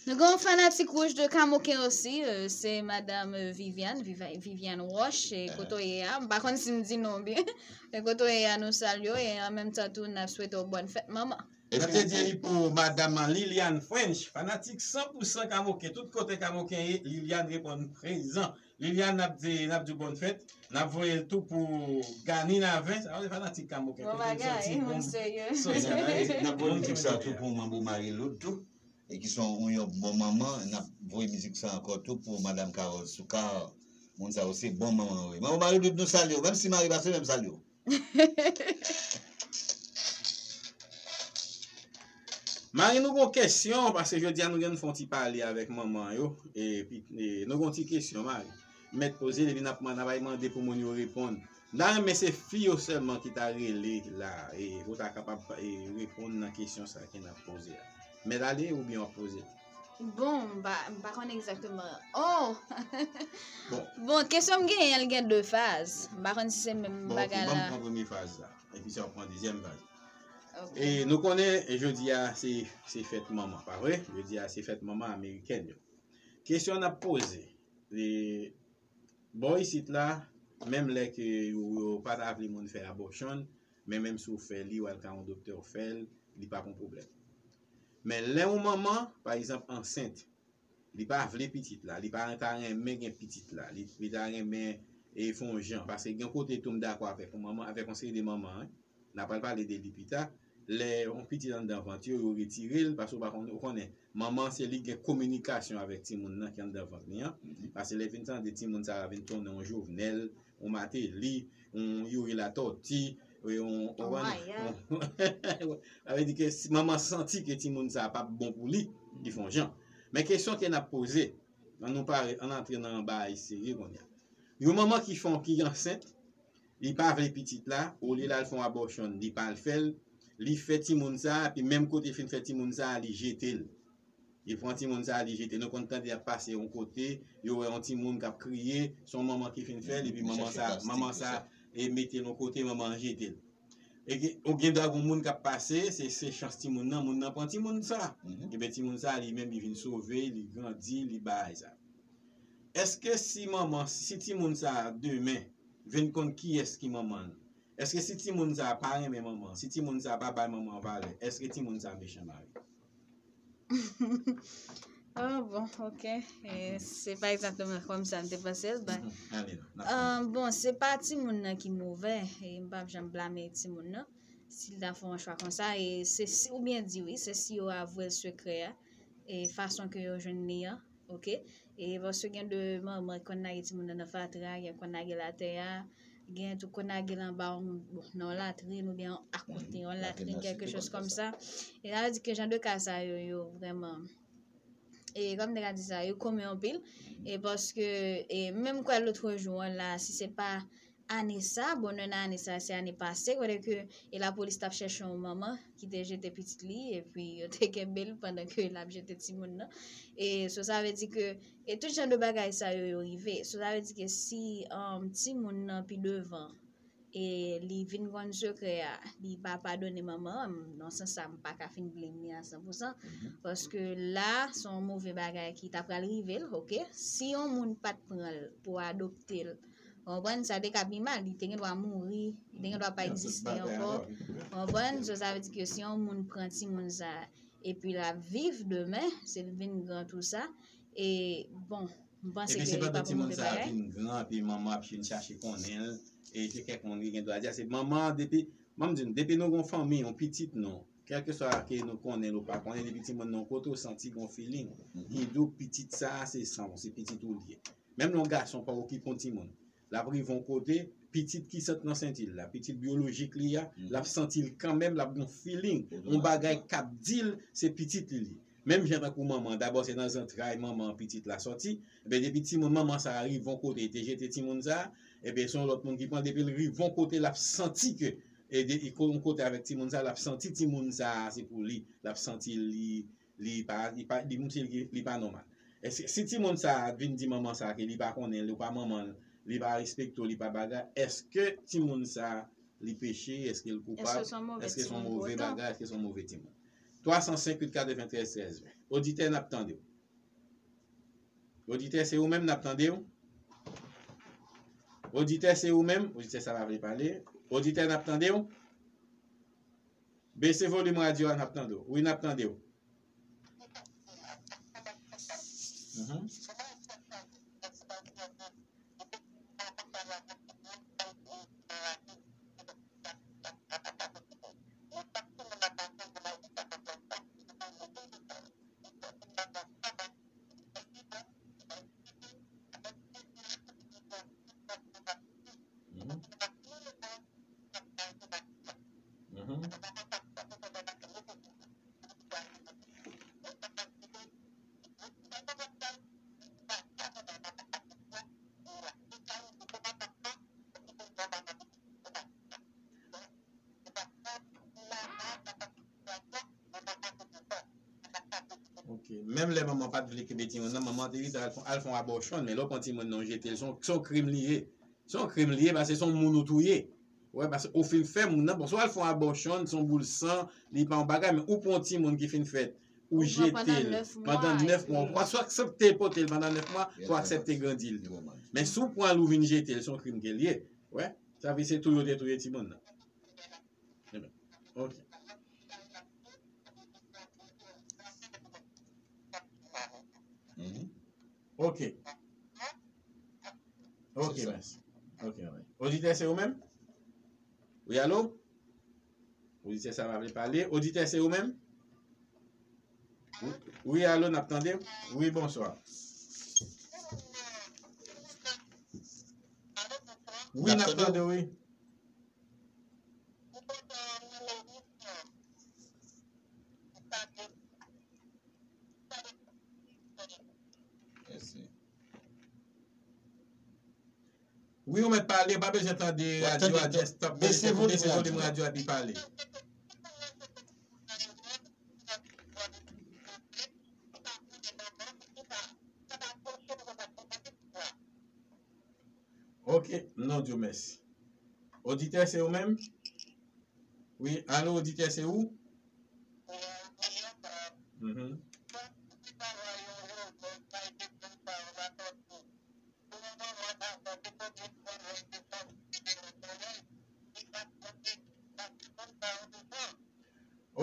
Nou gen yon fanatik wouj de Kamoken osi, euh, se madanm, euh, Viviane, Vivi-, Viviane Roche, e kote w ye a. M pa konn si m di non w byen. E kote w ye a, nou salye w, e an menm tan tou, n ap swete w bòn fèt manman. N ap dedye li pou madanm Liliane French, fanatik san pou san Kamoken. Tout kote Kamoken ye, Liliane reponn prezan. Liliane, n ap di, n ap di w bòn fèt. N ap voye l tou pou Gani Naven. Sa se fanatik Kamoken. Bon bagay, moun serye. N ap voye mizik sa tou pou Manbo Marie Lourdes tou. E ki se yon, yon bon manman. N ap voye mizik sa ankò tou pou madanm Carole Soukar. Moun sa yo se bon manman yo ye. Manbo Marie Lourdes, nou salye w. Menm si Mari pa salye w, m salye w. Mari, nou gon kesyon, paske jodi a nou gen fè yon ti pale avèk manman yo. E, pi- e, nou gon ti kesyon, Mari. Mèt poze, epi n ap man- n ap mande pou moun yo reponn. N a renmen se fi yo sèlman ki ta rele la, e, pou ta kapab e, reponn nan kesyon sa ke n ap poze a. Mèt ale oubyen w ap poze? Bon, m pa, m pa konn egzakteman. Oh! Bon. Bon, kesyon m genyen, l gen de faz. M pa konn si se menm Bon, ok, bagay ban m la. Pran premye faz la. Epi sa w pran dezyèm faz. Ok. E nou konnen e jodi a se se fèt manman, pa vre? Jodi a se fèt manman amerikèn yo. Kesyon n ap poze. E, bò isit la, menm lè ke yo, yo pa ta vle moun fè abortion, men menm si w fè li, w al ka yon doktè w fè l, li pa pon pwoblèm. Men lè yon manman, pa egzanp, ansent, li pa vle pitit la, li pa ta renmen gen pitit la, li, li ta renmen e fè yon jan, paske gen kote tou m dakò avèk yon manman, avèk yon seri de manman, wi. N a pral pale de li pita. Lè yon pitit anndan vant yo, yo retire l, paske w pa konn, ou konnen, manman se li gen kominikasyon avèk timoun nan ki anndan vant li an. Paske lè vin tande timoun sa a vin tounen yon Jovenel, yon Martelly, yon Youri Latortue, yon, Yon Maya. Sa vle di ke si manman santi ke timoun sa a p ap bon pou li, li fè yon jan. Men kesyon ke n ap poze, ann nou pare, ann antre nan bagay serye kounye a. Yon manman ki fè yon, ki ansent, li pa vle pitit la, olye l al fè yon abortion, li pa al fè l, li fè timoun sa, epi menm kote fin fè timoun sa, li jete l. Li pran timoun sa, li jete. Nou konn tande y ap pase yon kote, yo wè yon timoun k ap kriye, se yon manman ki fin fè l, epi manman sa, manman sa, e mete l yon kote, manman an jete l. E gen, ou gen dwa gen moun k ap pase, se, se chans timoun nan, moun nan pran timoun sa. Ebyen timoun sa, li menm, li vin sove, li grandi, li bagay sa. Èske si manman, si timoun sa, demen, vin konn kiyès ki manman l, èske si timoun sa pa renmen manman, si timoun sa pa bay manman valè, èske timoun sa mechan mari? Oh, bon, ok. E, se pa egzakteman kòm sa m te panse l, but, Mhm. Ale non, n ap ah, bon, se pa timoun nan ki move, e m p ap janm blame timoun nan. Si l ta fè yon chwa konsa, e se si, ou byen di wi, se si yo avwe l sekrè a, e fason ke yo jwenn li an, ok? E paske gen de manman ki konn lage timoun nan nan fatra, gen konn lage l atè a, gen tou konn lage l anba yon, bon, nan yon latrin oubyen akote yon latrin, kèlke choz kòm sa. E sa vle di ke jan de ka sa yo, yo vrèman, e kòm nèg la di sa, yo komen anpil. E paske, e menm kwè lòt jou an la, si se pa ane sa, bonè nan ane sa, se ane pase, kote ke, e lapolis t ap chèche yon manman ki te jete pitit li, epi yo te kenbe l pandan ke l ap jete timoun nan. E so sa vle di ke, e tout jan de bagay sa yo, yo rive. So sa vle di ke si, um, timoun nan pi devan, e li vin konn sekrè a, li pa padone manman an, nan sans sa, m pa ka fin blame li a san pou san, paske la, se yon move bagay ki ta pral rive l, ok? Si yon moun pa t pran l pou adopte l, konprann, sa te ka pi mal, li te gen dwa mouri, li te gen dwa pa egziste ankò, konprann? So, sa vle di ke si yon moun pran timoun sa, epi l ap viv demen, se l vin gran tou sa, e bon, m panse Epi ke se li pa pandan pou timoun move sa a bagay. Vin gran, epi manman ap vin chache konnen l, e se kèk moun ki gen dwa di a, se manman an depi, ban m di nou, depi nou gon fanmi, yon pitit nou, kèlkeswa ke nou konnen l ou pa konnen, depi timoun nan yon kote ou santi gon feeling, ki di w pitit sa a se san w, se pitit ou l ye. Menm lè yon gason pa okipe yon timoun, l ap rive yon kote, pitit ki sot nan senti l la, pitit byolojik li a, l ap santi l kanmenm, l ap gon feeling, yon bagay k ap di l se pitit li li. Menm jan tankou manman, dabò se nan zantray manman an pitit la sòti, ebyen depi timoun manman sa a rive yon kote, li te jete timoun sa a, ebyen se yon lòt moun ki pran, depi l rive yon kote, l ap santi ke, e de, e ko- yon kote avèk timoun sa a, l ap santi timoun sa a se pou li, l ap santi li, li pa, li pa, li montre li, li pa nòmal. Èske si timoun sa a vin di manman sa a ke li pa konnen l, ou pa manman l, li pa respekte w, li pa bagay, èske timoun sa a li peche, èske l koupab, Èske se yon move èske se yon timoun move pou otan? Bagay, èske se yon move timoun? Twa san senk uit katreventrèz trèz ven. Oditè, n ap tande w. Oditè, se ou menm, n ap tande w. Oditè, se ou menm. Oditè, sa pa vle pale. Oditè, n ap tande w. Bese volim radyo a, n ap tande w. Wi, n ap tande w. Mhm. Mhm. Menm lè manman pa t vle kenbe timoun nan, manman te di al fè, al fè yon abòsyon, men lè w pran timoun nan w jete l, se yon, se yon krim li ye. Se yon krim li ye, paske se yon moun ou touye. Ou wè, paske ou fin fè moun nan, bon, si w al fè yon abòsyon, se yon boul san, li pa yon bagay, men ou pran yon timoun ki fin fèt, ou jete l pandan nèf mwa, ou pa swa aksepte pote l pandan nèf mwa, swa aksepte grandi l. Men si w pran l, ou vin jete l, se yon krim ke l ye. Ou wè, sa vle di se touye w te touye timoun nan. Ok. Mhm. Ok. Ok, mèsi. Ok, mèsi. Oditè, se ou menm? Wi, alo? Oditè, sa pa vle pale. Oditè, se ou menm? Wi, wi, alo, n ap tande w? Wi, bonswa. Wi, n ap tande w, wi. Mèsi. Wi, ou mèt pale, ou pa bezwen tande radyo a, just stop, bese volim radyo a epi pale. Ok, non, Dye mèsi. Oditè, se ou menm? Wi, alo, oditè, se ou? Mhm.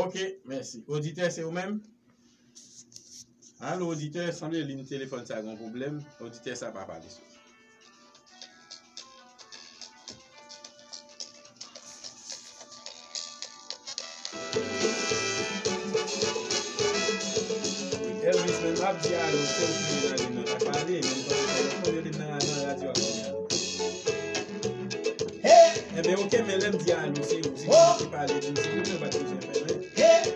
Ok, mèsi. Oditè, se ou menm? Alo, oditè, sanble liy telefòn sa gen yon pwoblèm. Oditè sa pa pale sou. Elvis menm ap di alo, se ou ki nan liy nan, pa pale, men li panse se lòt moun yo li nan, nan radyo a kounye a. Enben, ok, men lè m di alo, se ou, se ou ki pale, di m si ou pa bezwen fè anyen.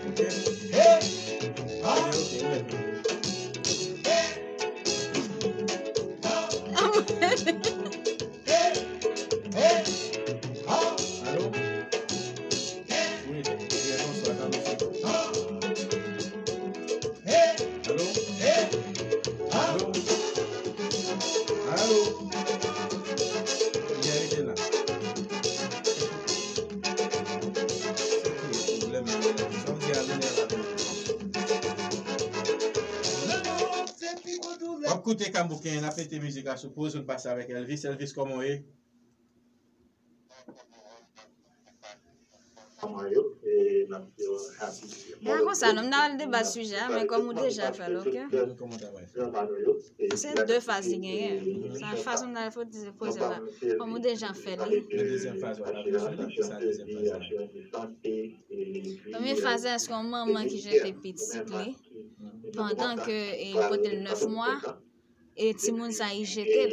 Ok? Enben, ok, ou mèt. Alo? Wi, wi, bonswa, tann ou se. Alo? Alo? Alo? Byen rete la. Se ki pwoblèm nan la? Sa w di a, Lionel la? W ap koute Kambouken, n ap mete mizik la sou poz, nou pase avèk Elvis. Elvis, kòman w ye? Kòman yo? E, n ap di yo happy. Ya konsa, non, m nan al deba sijè a, men kòm ou deja fè l, ok? Se de faz li genyen. Sa fason m nan al poze la, kòm ou deja fè li. Nan dezyèm faz la, sa dezyèm faz la. Premye faz la, èske yon manman ki jete pitit li pandan ke, e, li pote l nèf mwa, e timoun sa, li jete l.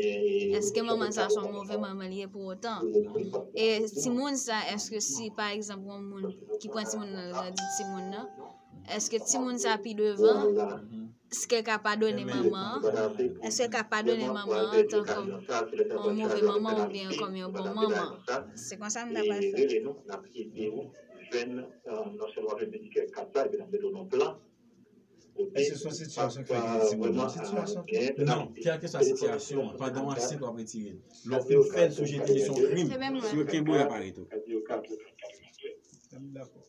Èske manman sa se yon move manman li ye pou otan? E timoun sa, èske si, pa egzanp, yon moun ki pran timoun nan, l grandi timoun nan, èske timoun sa pi devan, èske l ka padone manman an? Èske l ka padone manman an antan kòm yon move manman oubyen kòm yon bon manman? Se konsa m ta pral fè. Èske se yon sitiyasyon k fè li di timoun nan? Sitiyasyon ki... Non, kèlkeswa sitiyasyon an, pandan w ansent w ap retire l. Lè w fin fè l, si w jete l, se yon krim. Si yo kenbe w, y ap arete w. Dakò.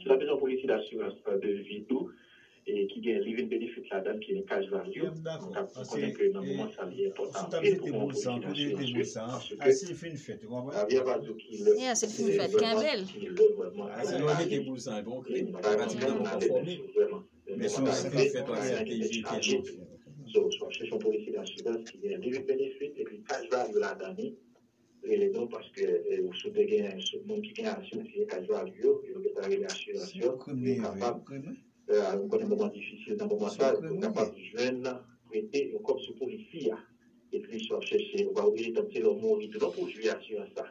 Sou la pezon polisi dasirans de vi tou, e ki gen living benefit ladan l, ki gen cash value. N ap konnen ke nan moman sa, li enpòtan anpil pou gen yon polisi dasirans yo, paske si l fin fèt, ou konprann? Lavi a pa di w ki lè, si l fin fèt, kenbe l. Ki lè vrèman. Paske lè w jete pou sa, bon, krim, pratikman nou konfòme. Men si w fin fèt, w aksepte jete l. So, so w ap chèche yon polisi dasirans ki gen living benefit epi cash value ladan li, rele nou, paske, e, si w te gen, si moun ki gen asirans ki gen cash value yo, yo gentan rele asirans yo, pou yo kapab, e, nou konnen moman difisil nan moman sa, pou yo kapab jwenn prete yon kòb sou polisi a. Epi si w ap chèche, ou pa oblije tann se lè w mouri tou non pou w jwi asirans sa.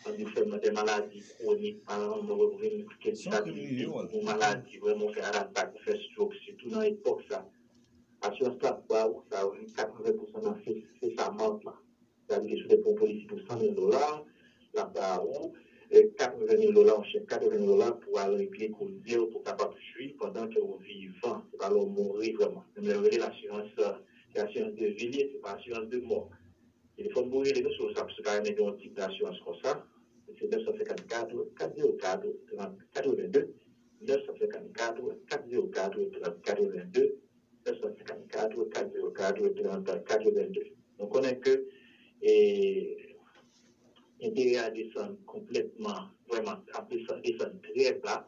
Tandis ke nan de maladi kwonik, pa egzanp, ou vin gen disabilite, ou maladi vrèman, ou fè heart attack, ou fè stroke, sitou nan epòk sa. Asirans la ap ba ou, sa vle di katreven pousan nan se, se sa amount la. Sa vle di ke si w te pran yon polisi pou san mil dola, l ap ba ou, e, katreven mil dola, yon chèk katreven dola pou al regle koze w, pou w kapab jwi pandan ke w vivan. Se pa lè w mouri vrèman. Menm lè yo rele l asirans, se asirans de vi li ye, se pa asirans de mò. Telefòn pou rele nou si w sa, si w ta renmen gen yon tip dasirans konsa, se nèf san senkannkat, kat zewo kat, trant, katreven de, nèf san senkannkat, kat zewo kat, trant, katreven de, nèf san senkannkat, kat zewo kat, trant, katreven de. Nou konnen ke, e, enterè a desann konplètman, vrèman, ap desann, desann trè ba,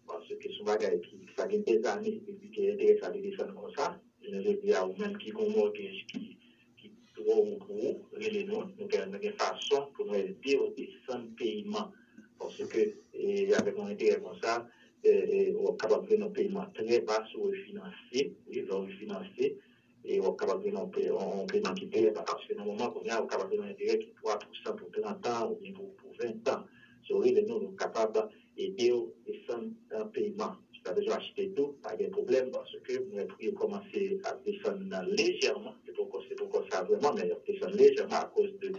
paske se yon bagay ki, sa gen dèzane depi ke enterè sa te desann konsa. Jounen jodi a, ou menm ki gen yon mortgage ki, ki twò wo pou ou, rele nou, nou gen, nou gen fason pou nou ede w desann peyman. Paske, e, avèk yon enterè konsa, e, e, w ap kapab jwenn yon peyman trè ba si w refinanse, wi, lè w refinanse, e w ap kapab jwenn yon pe-, yon, yon peyman ki trè ba, paske nan moman kounye a, w kapab jwenn yon enterè ki twa pousan pou trant an oubyen pou, pou ven an. So, rele nou, nou kapab ede w desann, e, peyman. Si w ta bezwen achte tou, pa gen pwoblèm, paske m wè pri yo kòmanse ap desann lejèman. Se poko, se poko sa vrèman, men y ap desann lejèman akoz de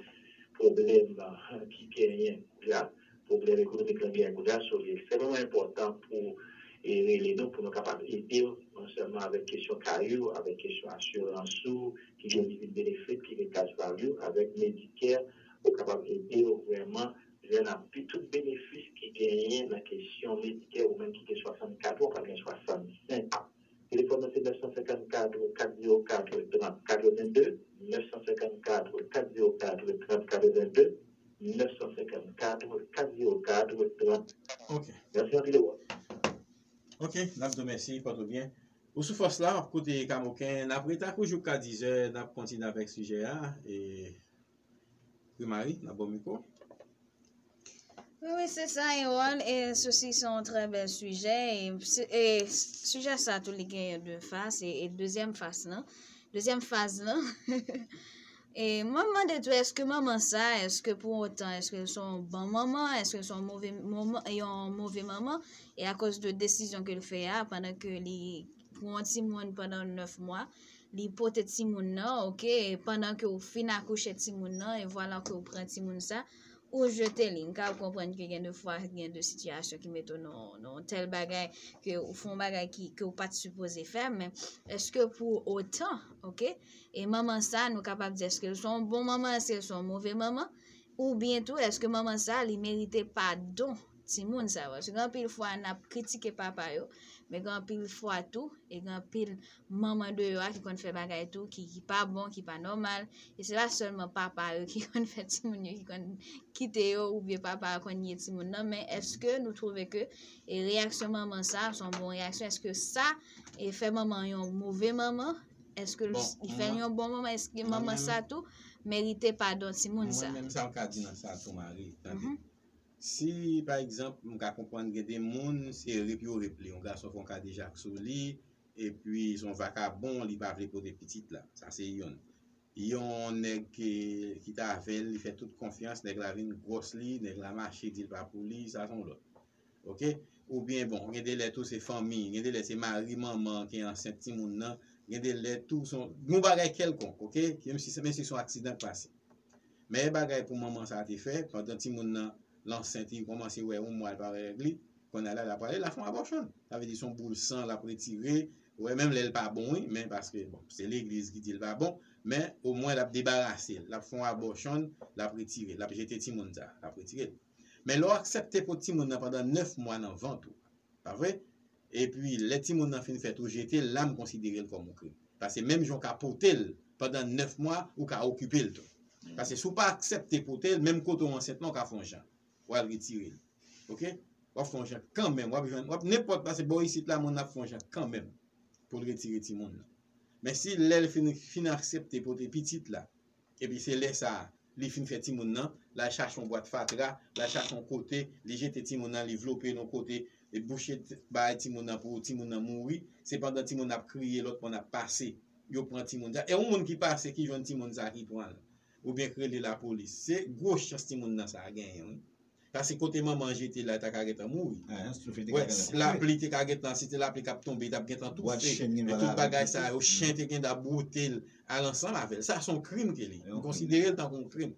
pwoblèm, e, ki genyen kounye a, pwoblèm ekonomik lan genyen kounye a. So, li ekstrèmeman enpòtan pou, e, rele nou, pou nou kapab ede w, non sèlman avèk kesyon kay ou, avèk kesyon asirans ou, ki gen living benefit, ki gen cash value, avèk Medicare, ou kapab ede w vrèman jwenn anpil tout benefis ki genyen nan kesyon Medicare, ou menm ki gen swasannkat an, ou ka gen swasannsenk an. Telefòn nan se nèf san senkannkat, kat zewo kat, trant, katreven de, nèf san senkannkat, kat zewo kat, trant, katreven de, nèf san senkannkat, kat zewo kat, trant. Ok. Mèsi anpil, Ewòl. Ok, n ap di w mèsi, pòte w byen. Ou sou fòs la, w ap koute Kamoken. N ap ret ak ou jouka diz è, n ap kontinye avèk sijè a. E, Primari, n ap ba w mikwo. Wi, wi, se sa, Ewòl. E sousi se yon trè bèl sijè. E, si- e sijè sa tou, li genyen de fas. E, e dezyèm fas lan, dezyèm faz lan, e mwen mande tou, èske manman sa, èske pou otan, èske l se yon bon manman, èske l se yon move manman, yon move manman, e akoz de desizyon ke l fè a, pandan ke li pran yon timoun pandan nèf mwa, li pote timoun nan, oke, pandan ke w fin akouche timoun nan, e vwala ke w pran timoun sa, ou jete li. M ka konprann ke gen de fwa, gen de sitiyasyon ki mete w nan, nan yon tèl bagay, ke ou fè yon bagay ki, ke w pa t sipoze fè, men èske pou otan, oke, e manman sa, nou kapab di, èske l se yon bon manman, èske l se yon move manman, oubyen tou, èske manman sa, li merite padon timoun sa? Paske gen anpil fwa, n ap kritike papa yo, men gen anpil fwa tou, e gen anpil manman deyò a ki konn fè bagay tou ki, ki pa bon, ki pa nòmal. E se pa sèlman papa yo ki konn fè timoun yo, ki konn kite yo, oubyen papa a konn nye timoun nan, men èske nou twouve ke, e, reyaksyon manman sa, se yon bon reyaksyon? Èske sa, e, fè manman yon move manman? Èske l- Bon, li fè l mwen- yon bon manman? Èske mwen manman menm- sa tou merite padon timoun sa? Mwen menm, sa m ka di nan sa tou, Mari, tande. Mhm. Si, pa egzanp, m ka konprann gen de moun, se rep yo rep li. Yon gason fè yon kadejak sou li, epi se yon vakabon, li pa vle pote pitit la. Sa se yonn. Yon nèg ki, ki t avè l, li fè tout konfyans, nèg la vin gwòs li, nèg la mache, di l pa pou li, sa se yon lòt. Oke? Oubyen, bon, gen de lè tou se fanmi, gen de lè se mari manman ki ansent timoun nan, gen de lè tou se yon, yon bagay kèlkonk, oke? Menm si, menm si se yon aksidan k pase. Mèyè bagay pou manman sa te fè, pandan timoun nan, l ansent, li kòmanse wè yon mwa, l pa wè règ li, kounye a la, l ap prale, l ap fè yon abòsyon. Sa vle di se yon boul san, l ap retire, ou wè, menm lè l pa bon, wi, men paske, bon, se legliz ki di l pa bon, men omwen l ap debarase l, l ap fè yon abòsyon, l ap retire, l ap jete timoun sa, l ap retire l. Men lè w aksepte pote timoun nan pandan nèf mwa nan vant ou, pa vre? Epi, lè timoun nan fin fèt, ou jete l, la, m konsidere l kòm yon krim. Paske menm jan w ka pote l pandan nèf mwa, ou ka okipe l tou. Paske si w pa aksepte pote l, menm kote w ansent lan, w ka fè yon jan. W al retire l. Oke? W ap fè yon jan kanmenm. W ap jwenn, w ap nenpòt, paske bò isit la, moun ap fè yon jan kanmenm pou l retire timoun nan. Men si lè l fin, fin aksepte pote pitit la, epi se lè sa a, li fin fè timoun nan, l al chache yon bwat fatra, l al chache yon kote, li jete timoun nan, li vlope l yon kote, li bouche t- bagay timoun nan pou timoun nan mouri. Se pandan timoun nan ap kriye, lòt moun ap pase, yo pran timoun sa. E yon moun ki pase, ki jwenn timoun sa, ki pran l, oubyen k rele lapolis, se gwo chans timoun nan sa a genyen, wi. Paske kote manman an jete l la, li ta ka gentan mouri. Wè, si lapli te ka gentan, si te lapli k ap tonbe, li t ap gentan toufe. E tout bagay sa yo, chen te gendwa bwote l al ansanm avè l. Sa se yon krim ke li. M konsidere l tankou yon krim.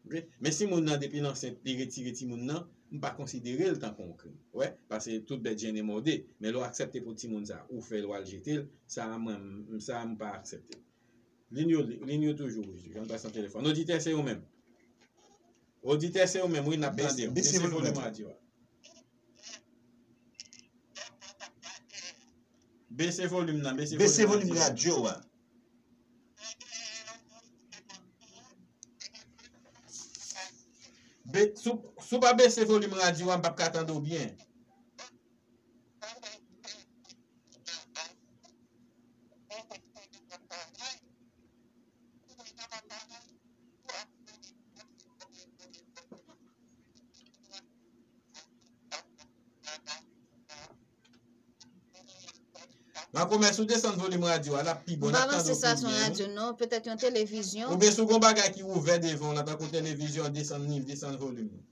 Ok? Men si moun nan depi l ansent, li retire timoun nan, m pa konsidere l tankou yon krim. Wè? Paske tout bèt jennen mòde. Men lè w aksepte pou timoun sa, ou fè l, w al jete l, sa mwen, sa m pa aksepte. Lin yo, lin yo toujou wouj, jan pase nan telefòn. Oditè, se ou menm. Oditè, se ou menm, wi, n ap tande w. Bese volim radyo a. Bese volim nan, bese volim radyo a. Be, si w, si w pa bese volim radyo a, m p ap ka tande w byen. Makomè, si w desann volim radyo a, l ap pi bon, n ap tande w pi byen. M pa panse sa se yon radyo, non. Petèt yon televizyon. Oubyen si w gen yon bagay ki ouvè devan w la, tankou televizyon, desann nivo, desann volim nan.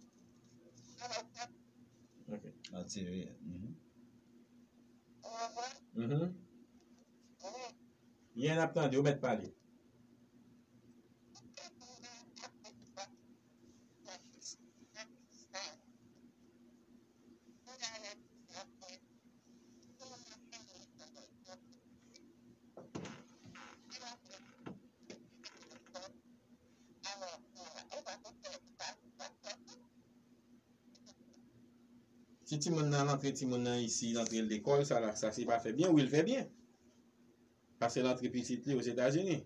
Ok. Atire. Mhm. Mhm. Byen, n ap tande, ou mèt pale. Si timoun nan rantre, timoun nan isi, l antre lekòl, sa la, sa se pa fè byen, wi, l fè byen. Paske l antre pitit li Ozetazini.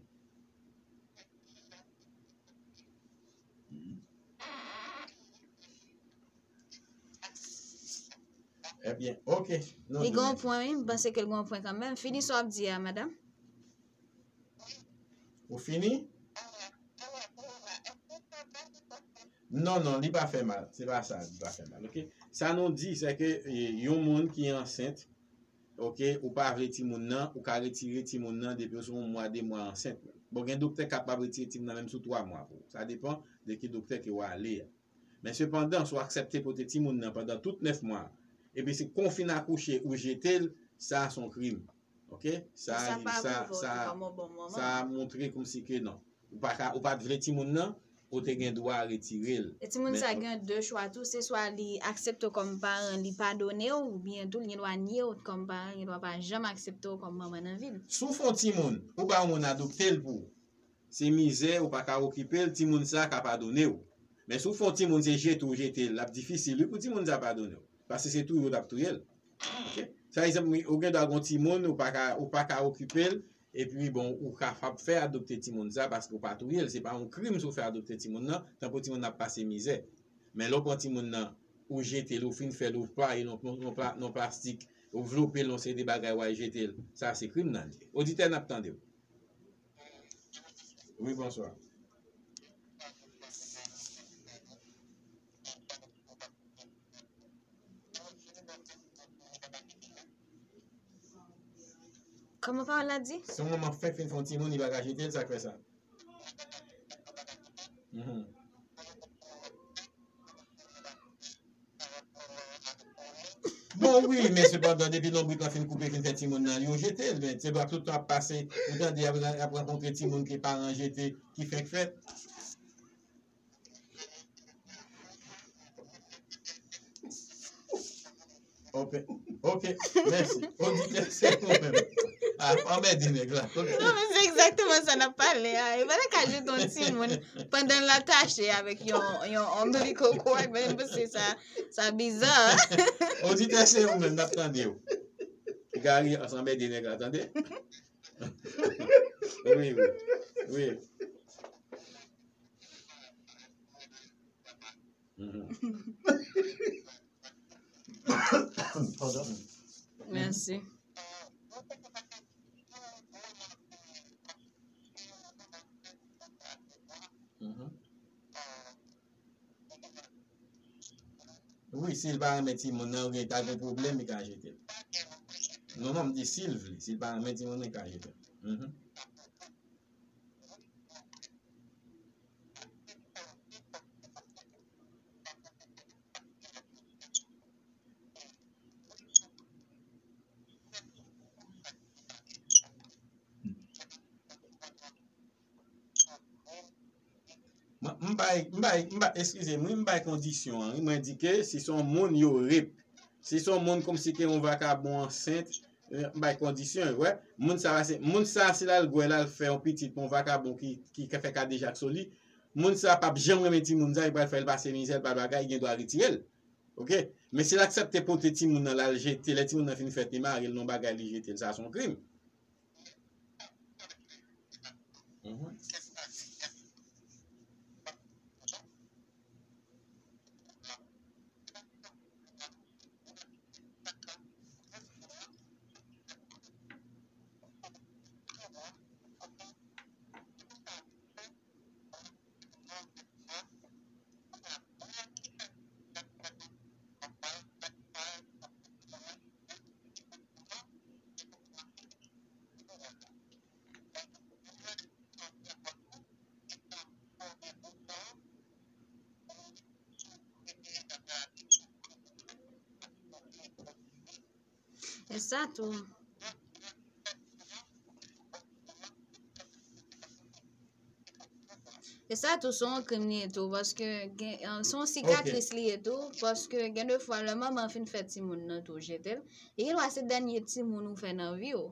Ebyen, ok. Li gen yon pwen, wi. M panse ke l gen yon pwen kanmenm. Fini sa w ap di a, madanm. Ou fini? Non, non, li pa fè mal. Se pa sa, li pa fè mal, ok? Sa nou di, se ke, e, yon moun ki ansent, ok, ou pa vle timoun nan, ou ka retire timoun nan depi w se yon mwa, de mwa ansent. Bon, gen doktè kapab retire timoun nan menm sou twa mwa pou ou. Sa depann de ki doktè ke w ale a. Men sepandan, si w aksepte pote timoun nan pandan tout nèf mwa, epi se kon w fin akouche, ou jete l, sa a se yon krim. Ok? Sa, sa, sa montre kòmsi ke non. Ou pa ka, ou pa t vle timoun nan, ou te gen dwa retire l. E timoun sa gen de chwa tou, se swa li aksepte w kòm paran, li padone w, oubyen tou li gen dwa nye w kòm paran, li gen dwa pa janm aksepte w kòm manman nan vi l. Si w fè yon timoun, ou ba yon moun adopte l pou ou. Se mizè, ou pa ka okipe l, timoun sa ka padone w. Men si w fè yon timoun, se jete w jete l, l ap difisil wi pou timoun sa padone w. Paske se touye w t ap touye l. Ok? Sa egzanp, ou gen dwa gen yon timoun, ou pa ka, ou pa ka okipe l, epi bon, ou kapab fè adopte timoun sa paske ou pa touye l. Se pa yon krim si w fè adopte timoun nan, tankou timoun nan ap pase mizè. Men lè w pran timoun nan, ou jete l, ou fin fè l, ou paye l nan, nan, nan pla-, nan plastik, ou vlope l nan seri de bagay, w al jete l. Sa se krim nan li ye. Oditè, n ap tande w. Wi, bonswa. Kòman pawòl la di? Si yon manman fèk fin fè yon timoun, li pa ka jete l, sa k fè sa? Mhm. Bon, wi, men sepandan, depi lonbrit lan fin koupe, fin fè timoun nan, yo jete l. Men se pa tout tan ap pase, ou tande, ap, ap rankontre timoun ke paran jete, ki fèk fèt. Ok, ok, mèsi. Oditè, se ou menm. A, anmède nèg la. Ok. Non, men se egzakteman sa n ap pale a. Yo pa ta ka jete yon timoun pandan l atache avèk yon, yon ombilical cord, men m panse sa, sa biza. Oditè, se ou menm, n ap tande w. Gary, anmède nèg la, tande? Wi, wi. Wi. Mhm. Padon. Mèsi. Mhm. Wi, si l pa renmen timoun nan, oubyen ta gen pwoblèm, li ka jete l. Non, non, m di si l vle, si l pa renmen timoun nan, li ka jete l. Mhm. Mwen, M bay, m bay, m bay, eskize m, wi, m bay kondisyon an, wi. Mwen di ke si se yon moun yo rep, si se yon moun kòmsi ke yon vakabon ansent, eh, m bay kondisyon, wi. Moun sa, se, moun sa, si l al gwè, l al fè yon pitit pou yon vakabon ki, ki ka fè kadejak sou li, moun sa p ap janm renmen timoun sa, li pral fè l pase mizè, l pral bagay, li gen dwa retire l. Oke? Men si l aksepte pote timoun nan, l al jete, lè timoun nan fin fèt, li mare l nan bagay, li jete l, sa se yon krim. Mhm. E sa tou. E sa tou, se yon krim li ye tou, paske gen, se yon sikatris li ye tou, paske gen de fwa, lè manman an fin fè timoun nan tou, jete l. E gen dwa se dènye timoun ou fè nan vi w.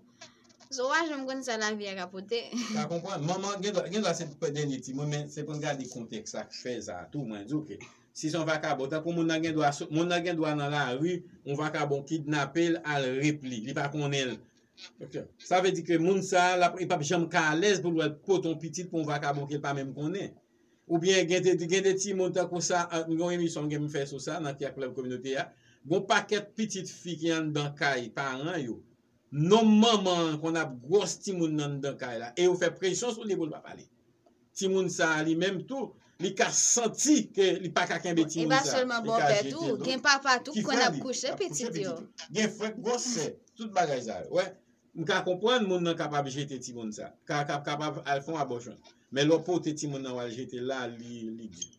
So, w pa janm konn sa lavi a ka pote. Ka konprann. Manman gen dwa, gen dwa se dènye timoun, men se pou n gade kontèks sa k fè sa tou, mwen di w ke si se yon vakabon, tankou moun nan gen dwa, moun nan gen dwa nan lari, yon vakabon kidnape l, al rep li, li pa konnen l. Oke. Sa vle di ke moun sa a, l ap, li p ap janm ka alèz pou l wè l pote yon pitit pou yon vakabon ke l pa menm konnen. Oubyen gen de, gen de timoun tankou sa, a, gen yon emisyon gen m fè sou sa, nan Ki ak Pwoblèm Kominote a. Gen yon pakèt pitit fi ki anndan kay paran yo. Nonm manman an konn ap gwòs timoun nan anndan kay la, e yo fè presyon sou li pou l pa pale. Timoun sa a li menm tou, li ka santi ke li pa ka kenbe timoun sa, li ka jete l. E pa sèlman bòpè tou, gen papa tou ki konn ap kouche pitit yo. Gen frè k gwòs sè, tout bagay sa yo. Wè, m ka konprann moun nan kapab jete timoun sa, ka, ka, kapab al fè yon abòsyon. Men lè w pote timoun nan w al jete l la, li, li di.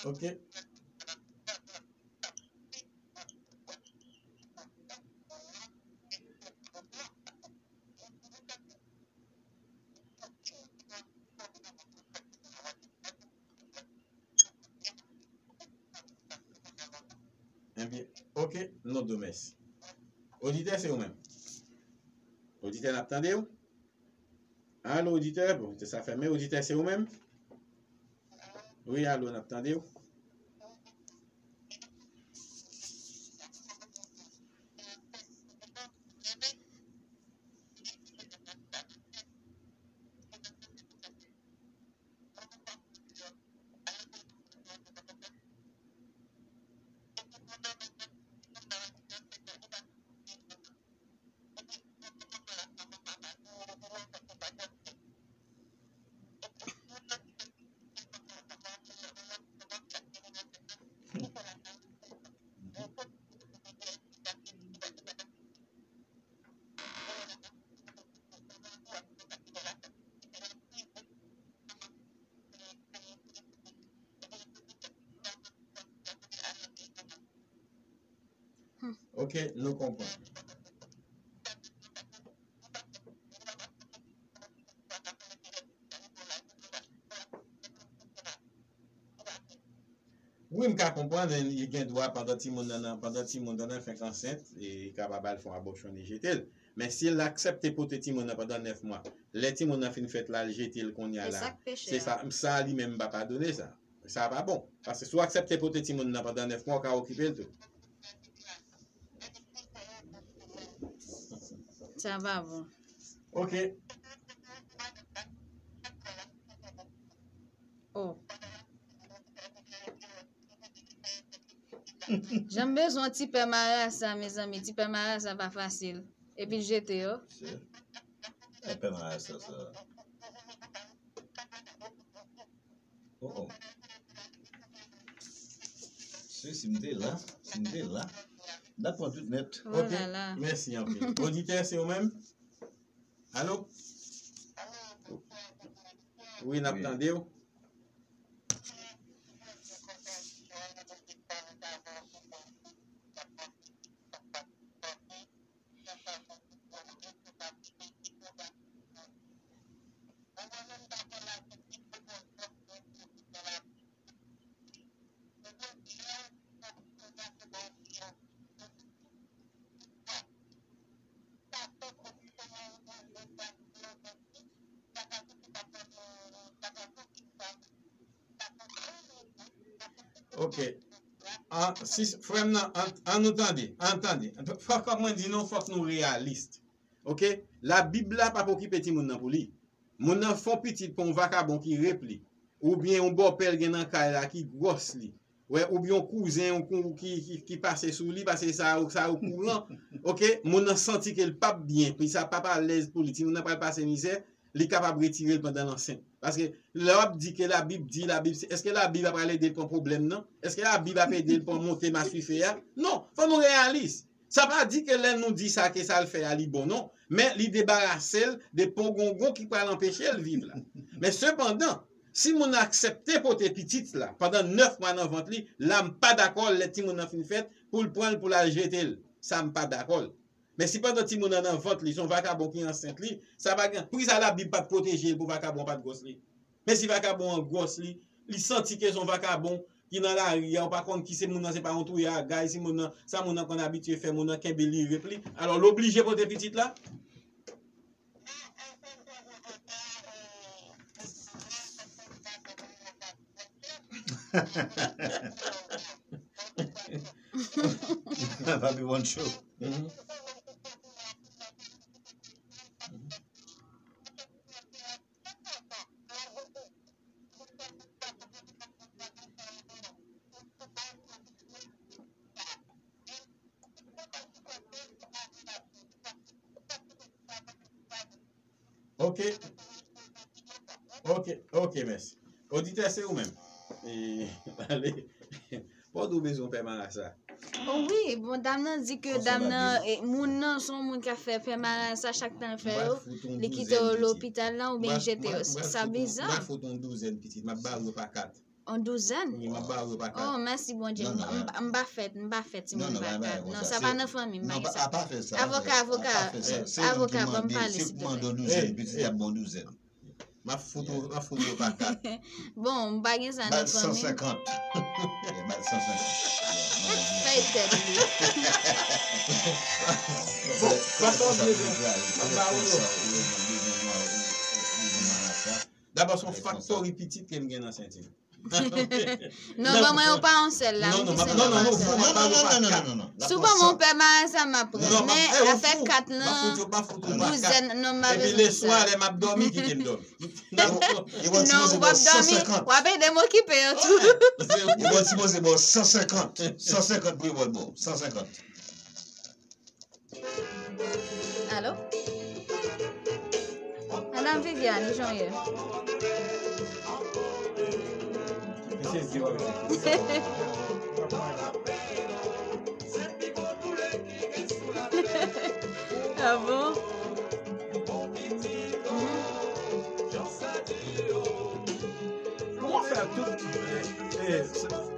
Ok. Ebyen, ok, nou di w mèsi. Oditè, se ou menm. Oditè, n ap tande w. Alo, oditè, bon, te sa fèmen. Oditè, se ou menm? Wi, alo, n ap tande w. Ok, nou konprann. Wi, m ka konprann, li gen dwa pandan timoun nan, nan, pandan timoun nan, nan fenk ansent, e li kapab al fè yon abòsyon, li jete l. Men si l aksepte pote timoun nan pandan nèf mwa, lè timoun nan fin fèt la, l jete l kounye a la, se sa, sa li menm m pa padone sa. Sa pa bon. Paske si w aksepte pote timoun nan pandan nèf mwa, w ka okipe l tou. Sa pa bon. Ok. Oh. Jan m bezwen ti pè marasa, mezanmi. Ti pè marasa pa fasil. Epi l jete yo. Se, e pè marasa sa. Oh, oh. Si, si m te la, si m te la, m t ap pran tout nèt. Ok, mèsi anpil. Oditè, se ou menm? Alo? Wi, n ap tande w. Ok. An, si, frè m nan, an, an nou tande, an tande. Fòk mwen di nou, fòk nou reyalis. Ok? Labib la p ap okipe timoun nan pou li. Moun nan fè yon pitit pou yon vakabon ki rep li. Oubyen yon bòpè l gen nan kay la ki gwòs li. Wè, oubyen yon kouzen yon kou, ki, ki, ki pase sou li, paske sa, sa yo kouran. Ok? Moun nan santi ke l p ap byen, pou sa p ap alèz pou li. Timoun nan pral pase mizè, li kapab retire l pandan l ansent. Paske lè w ap di ke Labib di, Labib se, èske Labib ap pral ede l pran pwoblèm nan? Èske Labib ap ede l pran monte maswife a? Non, fò nou reyalis. Sa pa di ke lè nou di sa, ke sa l fè a, li bon, non. Men li debarase l de pongongon ki pral anpeche l viv la. Men sepandan, si moun nan aksepte pote pitit la pandan nèf mwa nan vant li, la m pa dakò lè timoun nan fin fèt pou l pran l pou l al jete l. Sa m pa dakò l. Men si pandan timoun nan nan vant li, se yon vakabon ki ansent li, sa pa gen, poukisa Labib pa t pwoteje l pou vakabon pa t gwòs li? Men si vakabon an gwòs li, li santi ke se yon vakabon ki nan lari a, ou pa konn ki se moun nan, se pa yon touyagay, si moun nan, sa moun nan konn abitye fè, moun nan kenbe li, rep li. Alò, l oblije pote pitit la? Papi One Show. Mhm. Ok. Ok, ok, mèsi. Oditè, se ou menm. E, ale. Fò w bezwen pè marasa. Oh wi, bon, dam nan di ke dam nan, eh, moun nan se yon moun k ap fè pè marasa chak tan l fè yo, li kite yo lopital la oubyen jete yo. Sa biza. M pral fout yon douzèn pitit, m ap ba yo pa kat. Yon douzèn? Wi, m ap ba yo pa kat. Oh, mèsi Bondye. M, m, m pa fè, m pa fè timoun pa kat. Non, sa pa nan fanmi m, pa gen sa. Avoka, avoka, avoka, ban m pale, silteplè. Se pou mande yon douzèn pitit, y ap ba w douzèn. M ap fout ou, m ap fout ou pa kat. Bon, m pa gen sa nan fanmi m. Ba l san senkant. Ba l san senkant. Fèy tèt li. Bon, fason m ye la, m ap ba ou yo. Dabò, se yon faktori pitit ke m gen nan senti m. Non, ban mwen yon pa yon sèl la, m plis renmen pa yon sèl. Non, non, non, non, non, non. Si w ban mwen yon pè marasa, m ap pran. Men afè kat lan, douzèn, non, m pa bezwen sa. Epi leswa, lè m ap dòmi, kite m dòmi. Non, w ap dòmi, w ap ede m okipe yo tou. Yo sipoze ba w san senkant. San senkant pou yo ba w, san senkant. Alo? Madanm Viviane, jan w ye? Ah bon? Mhm. Kòman fè tout, eh, eh,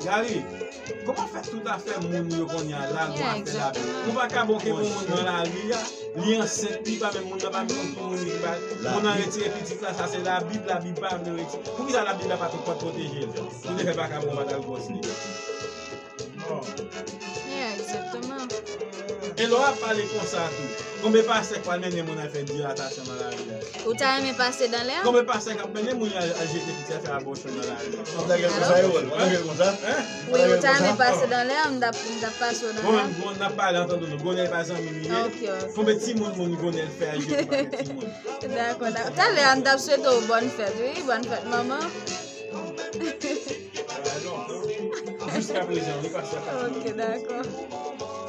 Gary, kòman fè tout afè moun yo kounye a la, nou afè la? Yon vakabon ki gen moun nan lari a, li ansent, li pa menm, moun nan pa menm konn ki moun li, ki pa, moun nan retire pitit la, sa se Labib, Labib pa vle retire. Poukisa Labib la pa t pwoteje l? Pou te fè vakabon pa t al gwòs li. Yeah, egzakteman. E lè w ap pale konsa tou, konbyen pastè k pral mennen moun al fè dilatasyon nan lari a? Ou ta renmen pase dan lè a? Konbyen pastè k ap mennen moun al, al jete pitit, al fè abòsyon nan lari a? Ou ta gen konsa, yo, ou ta gen konsa? Wi, ou ta renmen pase dan lè a, m t ap, m t ap pase w dan lè a. Bon, bon, n ap pale, antande nou. Gonèl pa zanmi m li ye. Ok, ok. Konbyen timoun moun Gonèl fè al jete pakèt timoun? Dakò, dakò. Talè a, m t ap swete w bòn fèt, wi. Bòn fèt, manman. Jiska prezan, li pa fè pati. Ok, dakò.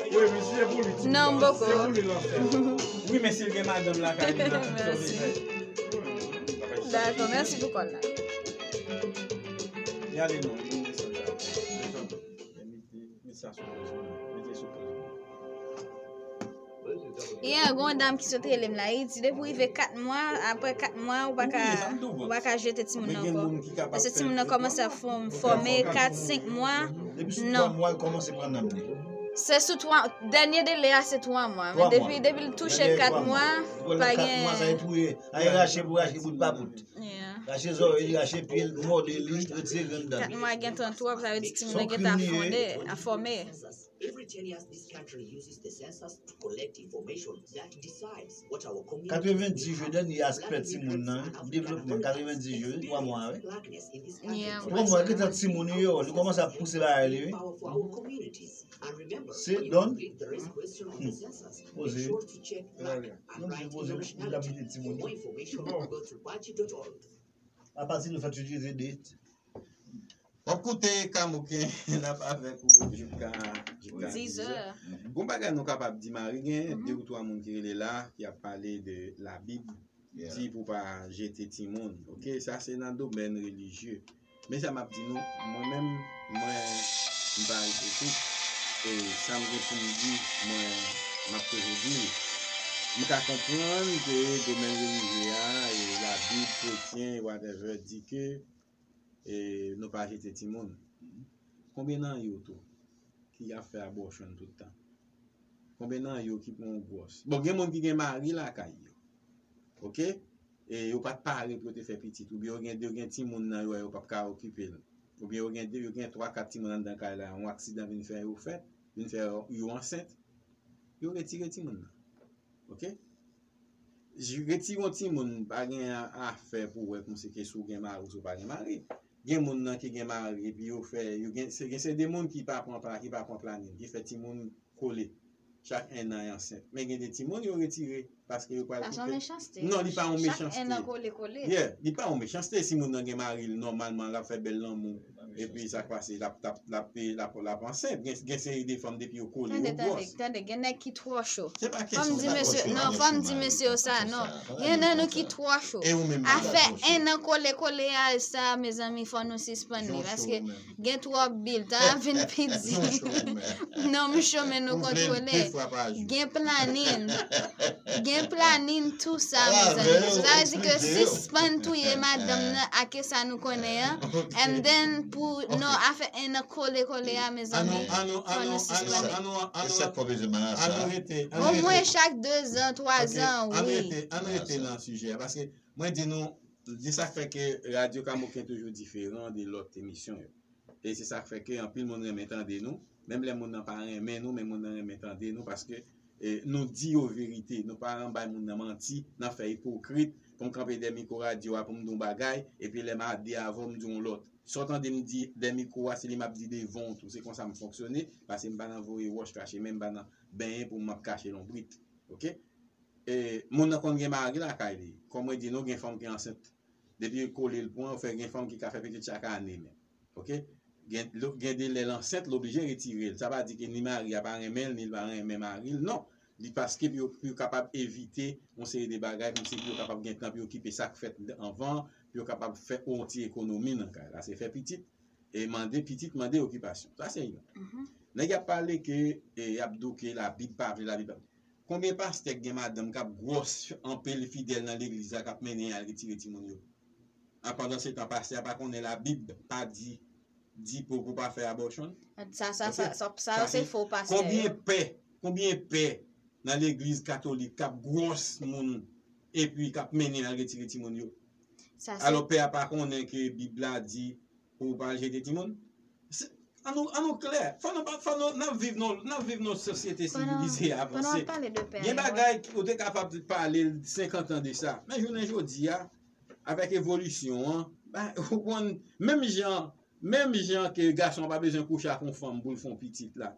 Wi, misye pou li ti. Non, m poko. Se pou li l ap fè. Wi, men si l gen madanm lakay li, nan tout sa w te fè. Dakò, mèsi pou kòl la. Li ale non, li vin desann sa. Desann. Mete, mete sa sou poz mwen. Mete sou poz mwen. Yeah, gen yon dam ki sot rele m la, li di depi w rive kat mwa, apre kat mwa, ou pa ka, ou pa ka jete timoun nan ankò. Paske timoun nan kòmanse ap fò-, fòme kat, senk mwa. Depi sou twa mwa, yo kòmanse pran nanm li. Se sou twa, dènye delè a se twa mwa. Men depi, depi l touche kat mwa, pa gen. Sa e touye, sa e rache pou rache, bout pa bout. Yeah. Rache zòrèy li, rache pye l, mòde li, retire grenn dan. Kat mwa gentan twòp, sa vle di timoun nan gentan ap fonde, ap fòme. Every ten years, this country uses the census to collect information that decides what our community will become. Katrevendis jou, dènye aspè timoun nan, devlopman, katrevendis jou, twa mwa, wi. Twa mwa, ki tan timoun yo, li kòmanse ap pouse bagay li, wi. Se donn. Poze. Non, m di poze, wi, l ap mete timoun yo. Apati nou fèt utilize de. W ap koute Kamoken, n ap avèk ou jouka, jouka dizè. Gon bagay nou kapab di, Marie, gen de ou twa moun ki rele la, ki ap pale de Labib, di pou pa jete timoun. Ok, sa se nan domèn relijye. Men sa m ap di nou, mwen menm, mwen, m pa ipokrit. E sa m gen pou m di, mwen, m ap toujou di l. M ka konprann ke domèn relijye a, e Labib, kretyen, whatever, di ke e nou pa jete timoun. Konbyen nan yo tou ki ap fè abòsyon tout tan? Konbyen nan yo ki pran yon gwòs? Bon, gen moun ki gen mari lakay yo. Ok? E yo pa t pare pou yo te fè pitit. Oubyen yo gen, yo gen timoun nan yo, yo p ap ka okipe l. Oubyen yo gen de, yo gen twa, kat timoun anndan kay la, yon aksidan vin fè yo fèt, vin fè yo ansent. Yo retire timoun nan. Ok? Retire yon timoun pa gen a- afè pou wè kòmsi ke si w gen mari ou si w pa gen mari. Gen moun nan ki gen mari epi yo fè, yo gen, se, gen se de moun ki pa pran pa, ki pa pran planin, ki fè timoun kole. Chak enn an y ansent. Men gen de timoun yo retire paske yo pral koupe. Sa se yon mechanste. Non, li pa yon mechanste. Chak enn an kole kole. Yeah, li pa yon mechanste si moun nan gen mari l nòmalman, l ap fè bèl lanmou. Epi sa k pase, l ap, l ap, l ap, l ap, l ap ansent. Gen, gen seri de fanm depi yo kole, yo gwòs. Tande, tande, tande, gen nèg ki twò cho. Se pa kesyon sa. Fò m di mesye, non, fò m di mesye yo sa, non. Gen nan nou ki twò cho. Afè enn an kole kole a sa, mezanmi, fò nou sispann li. Paske gen twòp bil, tan ap vin pi di. Non, m cho, men nou kontwole. Gen planin. Gen planin, tou sa, mezanmi. Sa vle di ke sispann touye madanm nan ak sa nou konnen an. And then, pou, non, afè enn an kole kole a, mezanmi, fò nou sispann li. Omwen chak de zan, twa zan, wi. Ann rete nan sijè a, paske mwen di nou, se sa k fè ke Radyo Kamoken toujou diferan de lòt emisyon yo. E se sa k fè ke anpil moun renmen tande nou. Menm lè moun nan pa renmen nou, men moun nan renmen tande nou paske, e, nou di yo verite. Nou pa nan bay moun nan manti, nan fè ipokrit. Pou m kanpe dèyè mikwo radyo a pou m di yon bagay, epi lè m a de avè w, m di yon lòt. Sa w tande m di dèyè mikwo a, se li m ap di devan w tou. Se konsa m fonksyone, paske m pa nan voye wòch kache men, m pa nan benyen pou m ap kache lonbrit. Ok? E, moun nan konn gen mari lakay li. Kòm mwen di nou, gen fanm ki ansent. Depi yo kole l pran, ou fè gen fanm ki ka fè pitit chak ane menm. Ok? Gen, gen de lè l ansent, l oblije retire l. Sa pa di ke ni mari a pa renmen l, ni l pa renmen mari l. Non. Li paske pou yo, pou yo kapab evite yon seri de bagay, kòmsi pou yo kapab gen tan pou yo okipe sa k fèt anvan, pou yo kapab fè yon ti ekonomi nan kay la. Se fè pitit, e mande pitit, mande okipasyon. Sa se youn. Nèg y ap pale ke, e, y ap di w ke Labib pa vle, Labib pa vle. Konbyen pastè k gen madanm k ap gwòs anpil fidèl nan legliz la, k ap mennen al retire timoun yo? A, pandan se tan, pastè a pa konnen Labib pa di, di pou, pou pa fè abòsyon? Sa, sa, sa, sa, sa se fo pastè yo. Konbyen pè, konbyen pè nan legliz katolik k ap gwòs moun epi k ap mennen al retire timoun yo? Alò, pè a pa konnen ke Bib la di pou w pa al jete timoun? Ann nou, ann nou klè. Fò nou pa, fò nou, n ap viv nan, n ap viv nan yon sosyete sivilize, avanse. Gen bagay ou te kapab pale senkant an de sa. Men jounen jodi a, avèk evolisyon an, ou konn, menm jan, menm jan ke gason an pa bezwen kouche ak yon fanm pou l fè yon pitit la,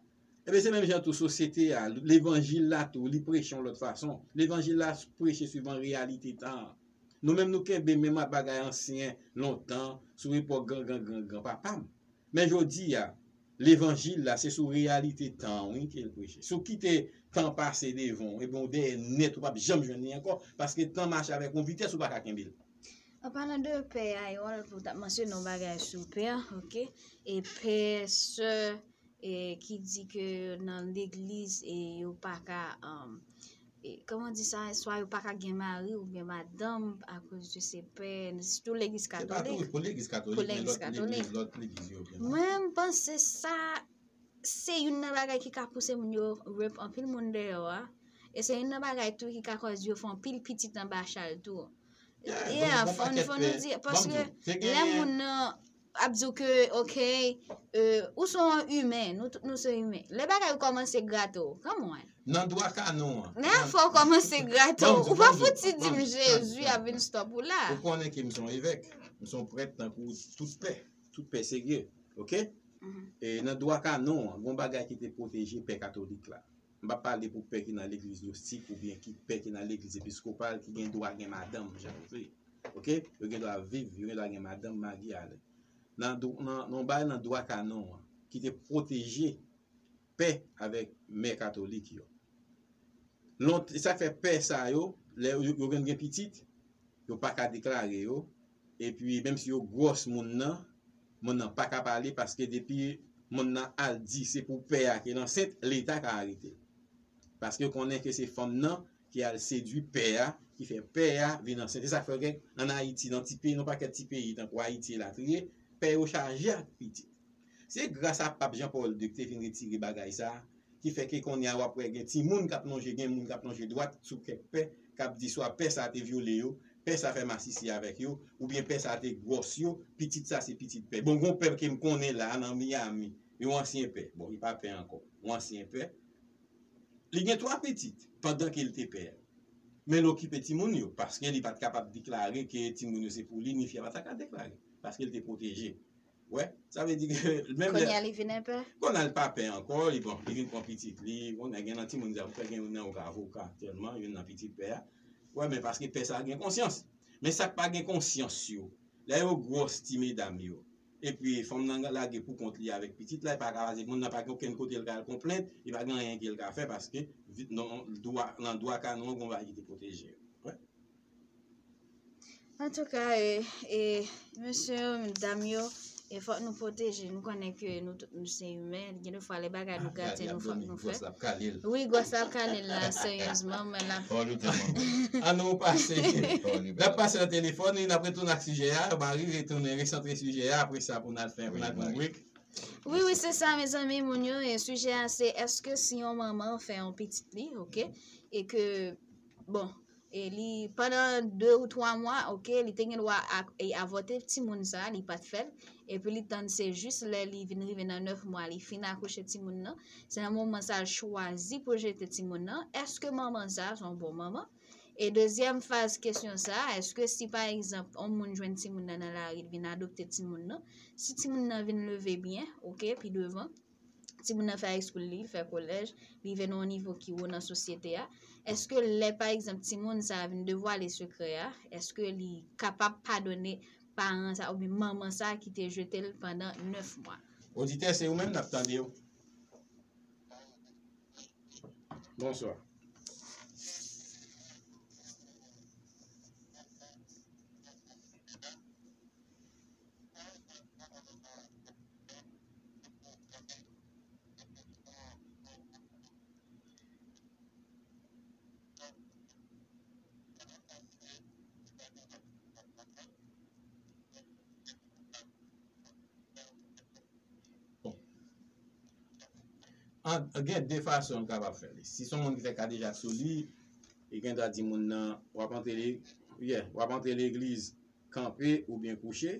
ebyen, se menm jan tou sosyete a, levanjil la tou, li preche yon lòt fason. Levanjil la preche swivan reyalite tan an. Nou menm, nou kenbe menm bagay ansyen, lontan, sou epòk gran, gran, gran, gran papa m. Men jodi a, levanjil la, se sou reyalite tan an, wi, ke l preche. Si w kite tan pase devan w, ebyen, w dèyè nèt, ou p ap janm jwenn li ankò, paske tan mache avèk yon vitès ou pa ka kenbe l. An palan de pè a, Erol, pou w t ap mansyone yon bagay sou pè, ok? E pè, sè, e ki di ke nan legliz, e yo pa ka, um, e, kòman di sa, swa yo pa ka gen mari oubyen madanm akoz de se pè, sitou legliz katolik. Se pa pou, pou legliz katolik, men lòt legliz, lòt legliz yo gen. Mwen, m panse sa, se youn nan bagay ki ka pouse moun yo rep anpil moun deyò a. E se youn nan bagay tou ki ka kòz yo fè anpil pitit anba chal tou. Yeah, fò, fò nou di, paske lè moun nan ap di w ke, ok, euh, ou se yon imen, nou tout nou se imen. Lè bagay yo kòmanse grate w, come on. Nan dwa kanon an. Lè afè w kòmanse grate w, ou pa fouti di m Jezi ap vin stop ou la. Ou konnen ke m se yon evèk, m se yon prèt tankou tout pè, tout pè serye, ok? E nan dwa kanon an, gon bagay ki te pwoteje pè katolik la. M pa pale pou pè ki nan legliz gnostik oubyen ki pè ki nan legliz episkopal ki gen dwa gen madanm, jan yo vle. Ok? Yo gen dwa viv, yo gen dwa gen madanm, mari alè. Nan, nan, nan bagay nan dwa kanon an, ki te pwoteje pè avèk mè katolik yo. Lont, sa k fè pè sa yo, lè yo, yo gen, gen pitit, yo pa ka deklare yo. Epi, menm si yo gwòs moun nan, moun nan pa ka pale paske depi moun nan al di se pou pè a ke l ansent, leta ka arete l. Paske yo konnen ke se fanm nan ki al sedui pè a, ki fè pè a vin ansent. Se sa k fè gen ann Ayiti, nan ti peyi, nan pakèt ti peyi, tankou Ayiti elatriye, pè yo chaje ak pitit. Se gras a Pap Jean Paul de ki te vin retire bagay sa a, ki fè ke kounye a w ap wè gen timoun k ap lonje, gen moun k ap lonje dwat sou kèk pè, k ap di swa pè sa te vyole yo, pè sa fè masisi avèk yo, oubyen pè sa te gwòs yo, pitit sa se pitit pè. Bon, gon pè ke m konnen la a nan Miami, yon ansyen pè. Bon, li pa pè ankò, yon ansyen pè. Li gen twa pitit pandan ke l te pè a. Men l okipe timoun yo, paske li pa t kapab deklare ke timoun yo se pou li, ni fi a pa ta ka deklare, paske l te pwoteje. Wè, sa vle di ke menm lè Kounye a li vin enpè? Kounye a li pa pè ankò, li bon, li vin pran pitit li, kounye a gen nan timoun sa, gen youn nan yo k avoka aktyèlman, youn nan pitit pè a. Wè, men paske pè sa gen konsyans. Men sa k pa gen konsyans yo, lè yo gwòs ti medam yo, epi fanm nan lage pou kont li avèk pitit la, li pa ka pase, moun nan pa gen okenn kote l ka al konplent, li pa gen anyen ke l ka fè paske vi-, nan dwa, nan dwa kanon an, gon bagay ki te pwoteje yo. Wè. Antouka, e, e, mesye yo, medam yo, e fòk nou pwoteje. Nou konnen ke nou tout nou se imen. Gen de fwa lè bagay nou grate nou, fòk nou fè. Wi, gwòs la ap kale l la, seryezman, men l ap Ann nou pase. N ap pase nan telefòn, n ap retounen ak sijè a. Marie, retounen, resantre sijè a. Apre sa, pou n al fè, pou n al pran break. Wi, wi, se sa, mezanmi, moun yo. E sijè a, se èske si yon manman fè yon pitit li, ok, e ke, bon, e li, pandan de ou twa mwa, ok, li te gen dwa a, e avòte timoun sa, li pa t fè l, epi li tann se jis lè li vin rive nan nèf mwa, li fin akouche timoun nan, se nan moman sa l chwazi pou l jete timoun nan, èske manman sa, se yon bon manman? E dezyèm faz kesyon sa, èske si pa egzanp, yon moun jwenn timoun nan nan lari, li vin adopte timoun nan, si timoun nan vin leve byen, ok, pi devan, timoun nan fè high school li, li fè kolèj, li rive nan yon nivo ki wo nan sosyete a, èske lè, pa egzanp, timoun sa a vin devwale sekrè a, èske li kapab padone paran sa oubyen manman sa ki te jete l pandan nèf mwa? Oditè, se ou menm n ap tande w. Bonswa. Bon. An, gen de fason l kapab fè li. Si se yon moun ki fè kadejak sou li, li gen dwa di moun nan, w ap antre le-, yeah, w ap antre legliz, kanpe oubyen kouche,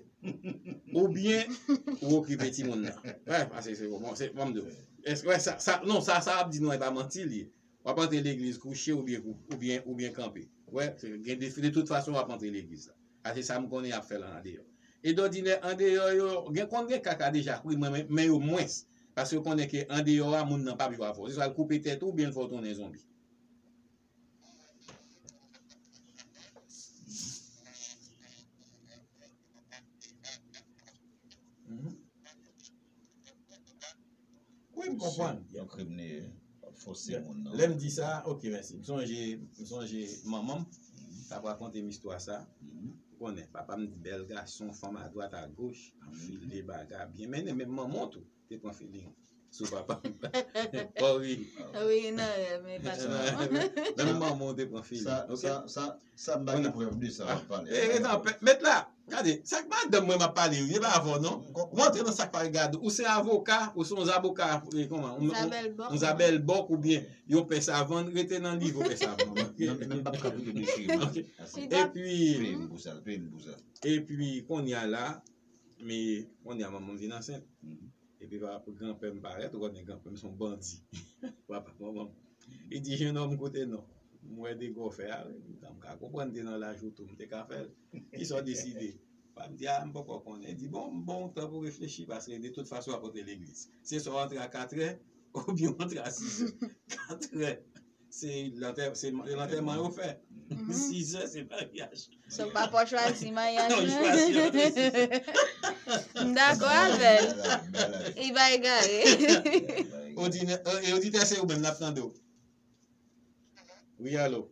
oubyen ou okipe timoun nan. Wè, pase se bon, se, bon, m di w. Èske, wè, sa, sa, non, sa, sa w ap di nou an, e pa manti li ye. W ap antre legliz kouche oubyen kou-, oubyen, oubyen kanpe. Wè, se, gen de, de tout fason w ap antre legliz la. A se sa m konnen y ap fè l an andeyò. E dòdinè, andeyò yo, gen konn gen ka kadejak wi, men, men, men yo mwens. Paske yo konnen ke andeyò a, moun nan p ap jwe avè w. Se swa l koupe tèt ou oubyen l fè w tounen zonbi. Mhm. Wi, m konprann. Yon krim li ye, w ap fòse moun nan. Lè m di sa, ok, mèsi. M sonje, m sonje manman m t ap rakonte m istwa sa. Ou konnen, papa m di bèl gason, fanm adwat, agoch, ap file bagay, byen mennen, menm manman w tou te pran feeling sou papa m. Oh wi. Wi, nan rèv, men pa sèlman. Menm manman w te pran feeling. Sa, ok? Sa, sa, sa m pa gen prèv de sa w ap pale. E, e, non, mèt la, gade, sa k madanm mwen m ap pale, wi, e pa avè w, non. Ou antre nan sa k pa regade w. Ou se avoka, ou se yon zaboka, e, kòman? Yon, yon, yon zabèlbòk oubyen yon pè savann, rete nan nivo pè savann, ok? Men, men m p ap ka kite mesye yo. Ok. Epi, peye m pou sa, peye m pou sa. Epi, kounye a la, Men, kounye a manman m vin ansent. Epi pa granpè m parèt, ou konnen granpè m se yon bandi. Papa manman m. Li di, "Jenòm, koute non. M wè dega w fè a, m ka konprann te nan laj ou tou, m te ka fè l. Kisa w deside?" Papa m di, "A, m poko konnen." Li di, "Bon, m ba w tan pou w reflechi, paske de tout fason w ap antre legliz. Se swa w antre a katrè, oubyen w antre a sizè." Katrè. Se lantè-, se lantèman yo fè. Sizè, se maryaj. So, papa w chwazi maryaj. Non, chwazi antre sizè. M dakò avè l. Li pa egare. Odinè, e, oditè, se ou menm, n ap tande w. Wi, alo.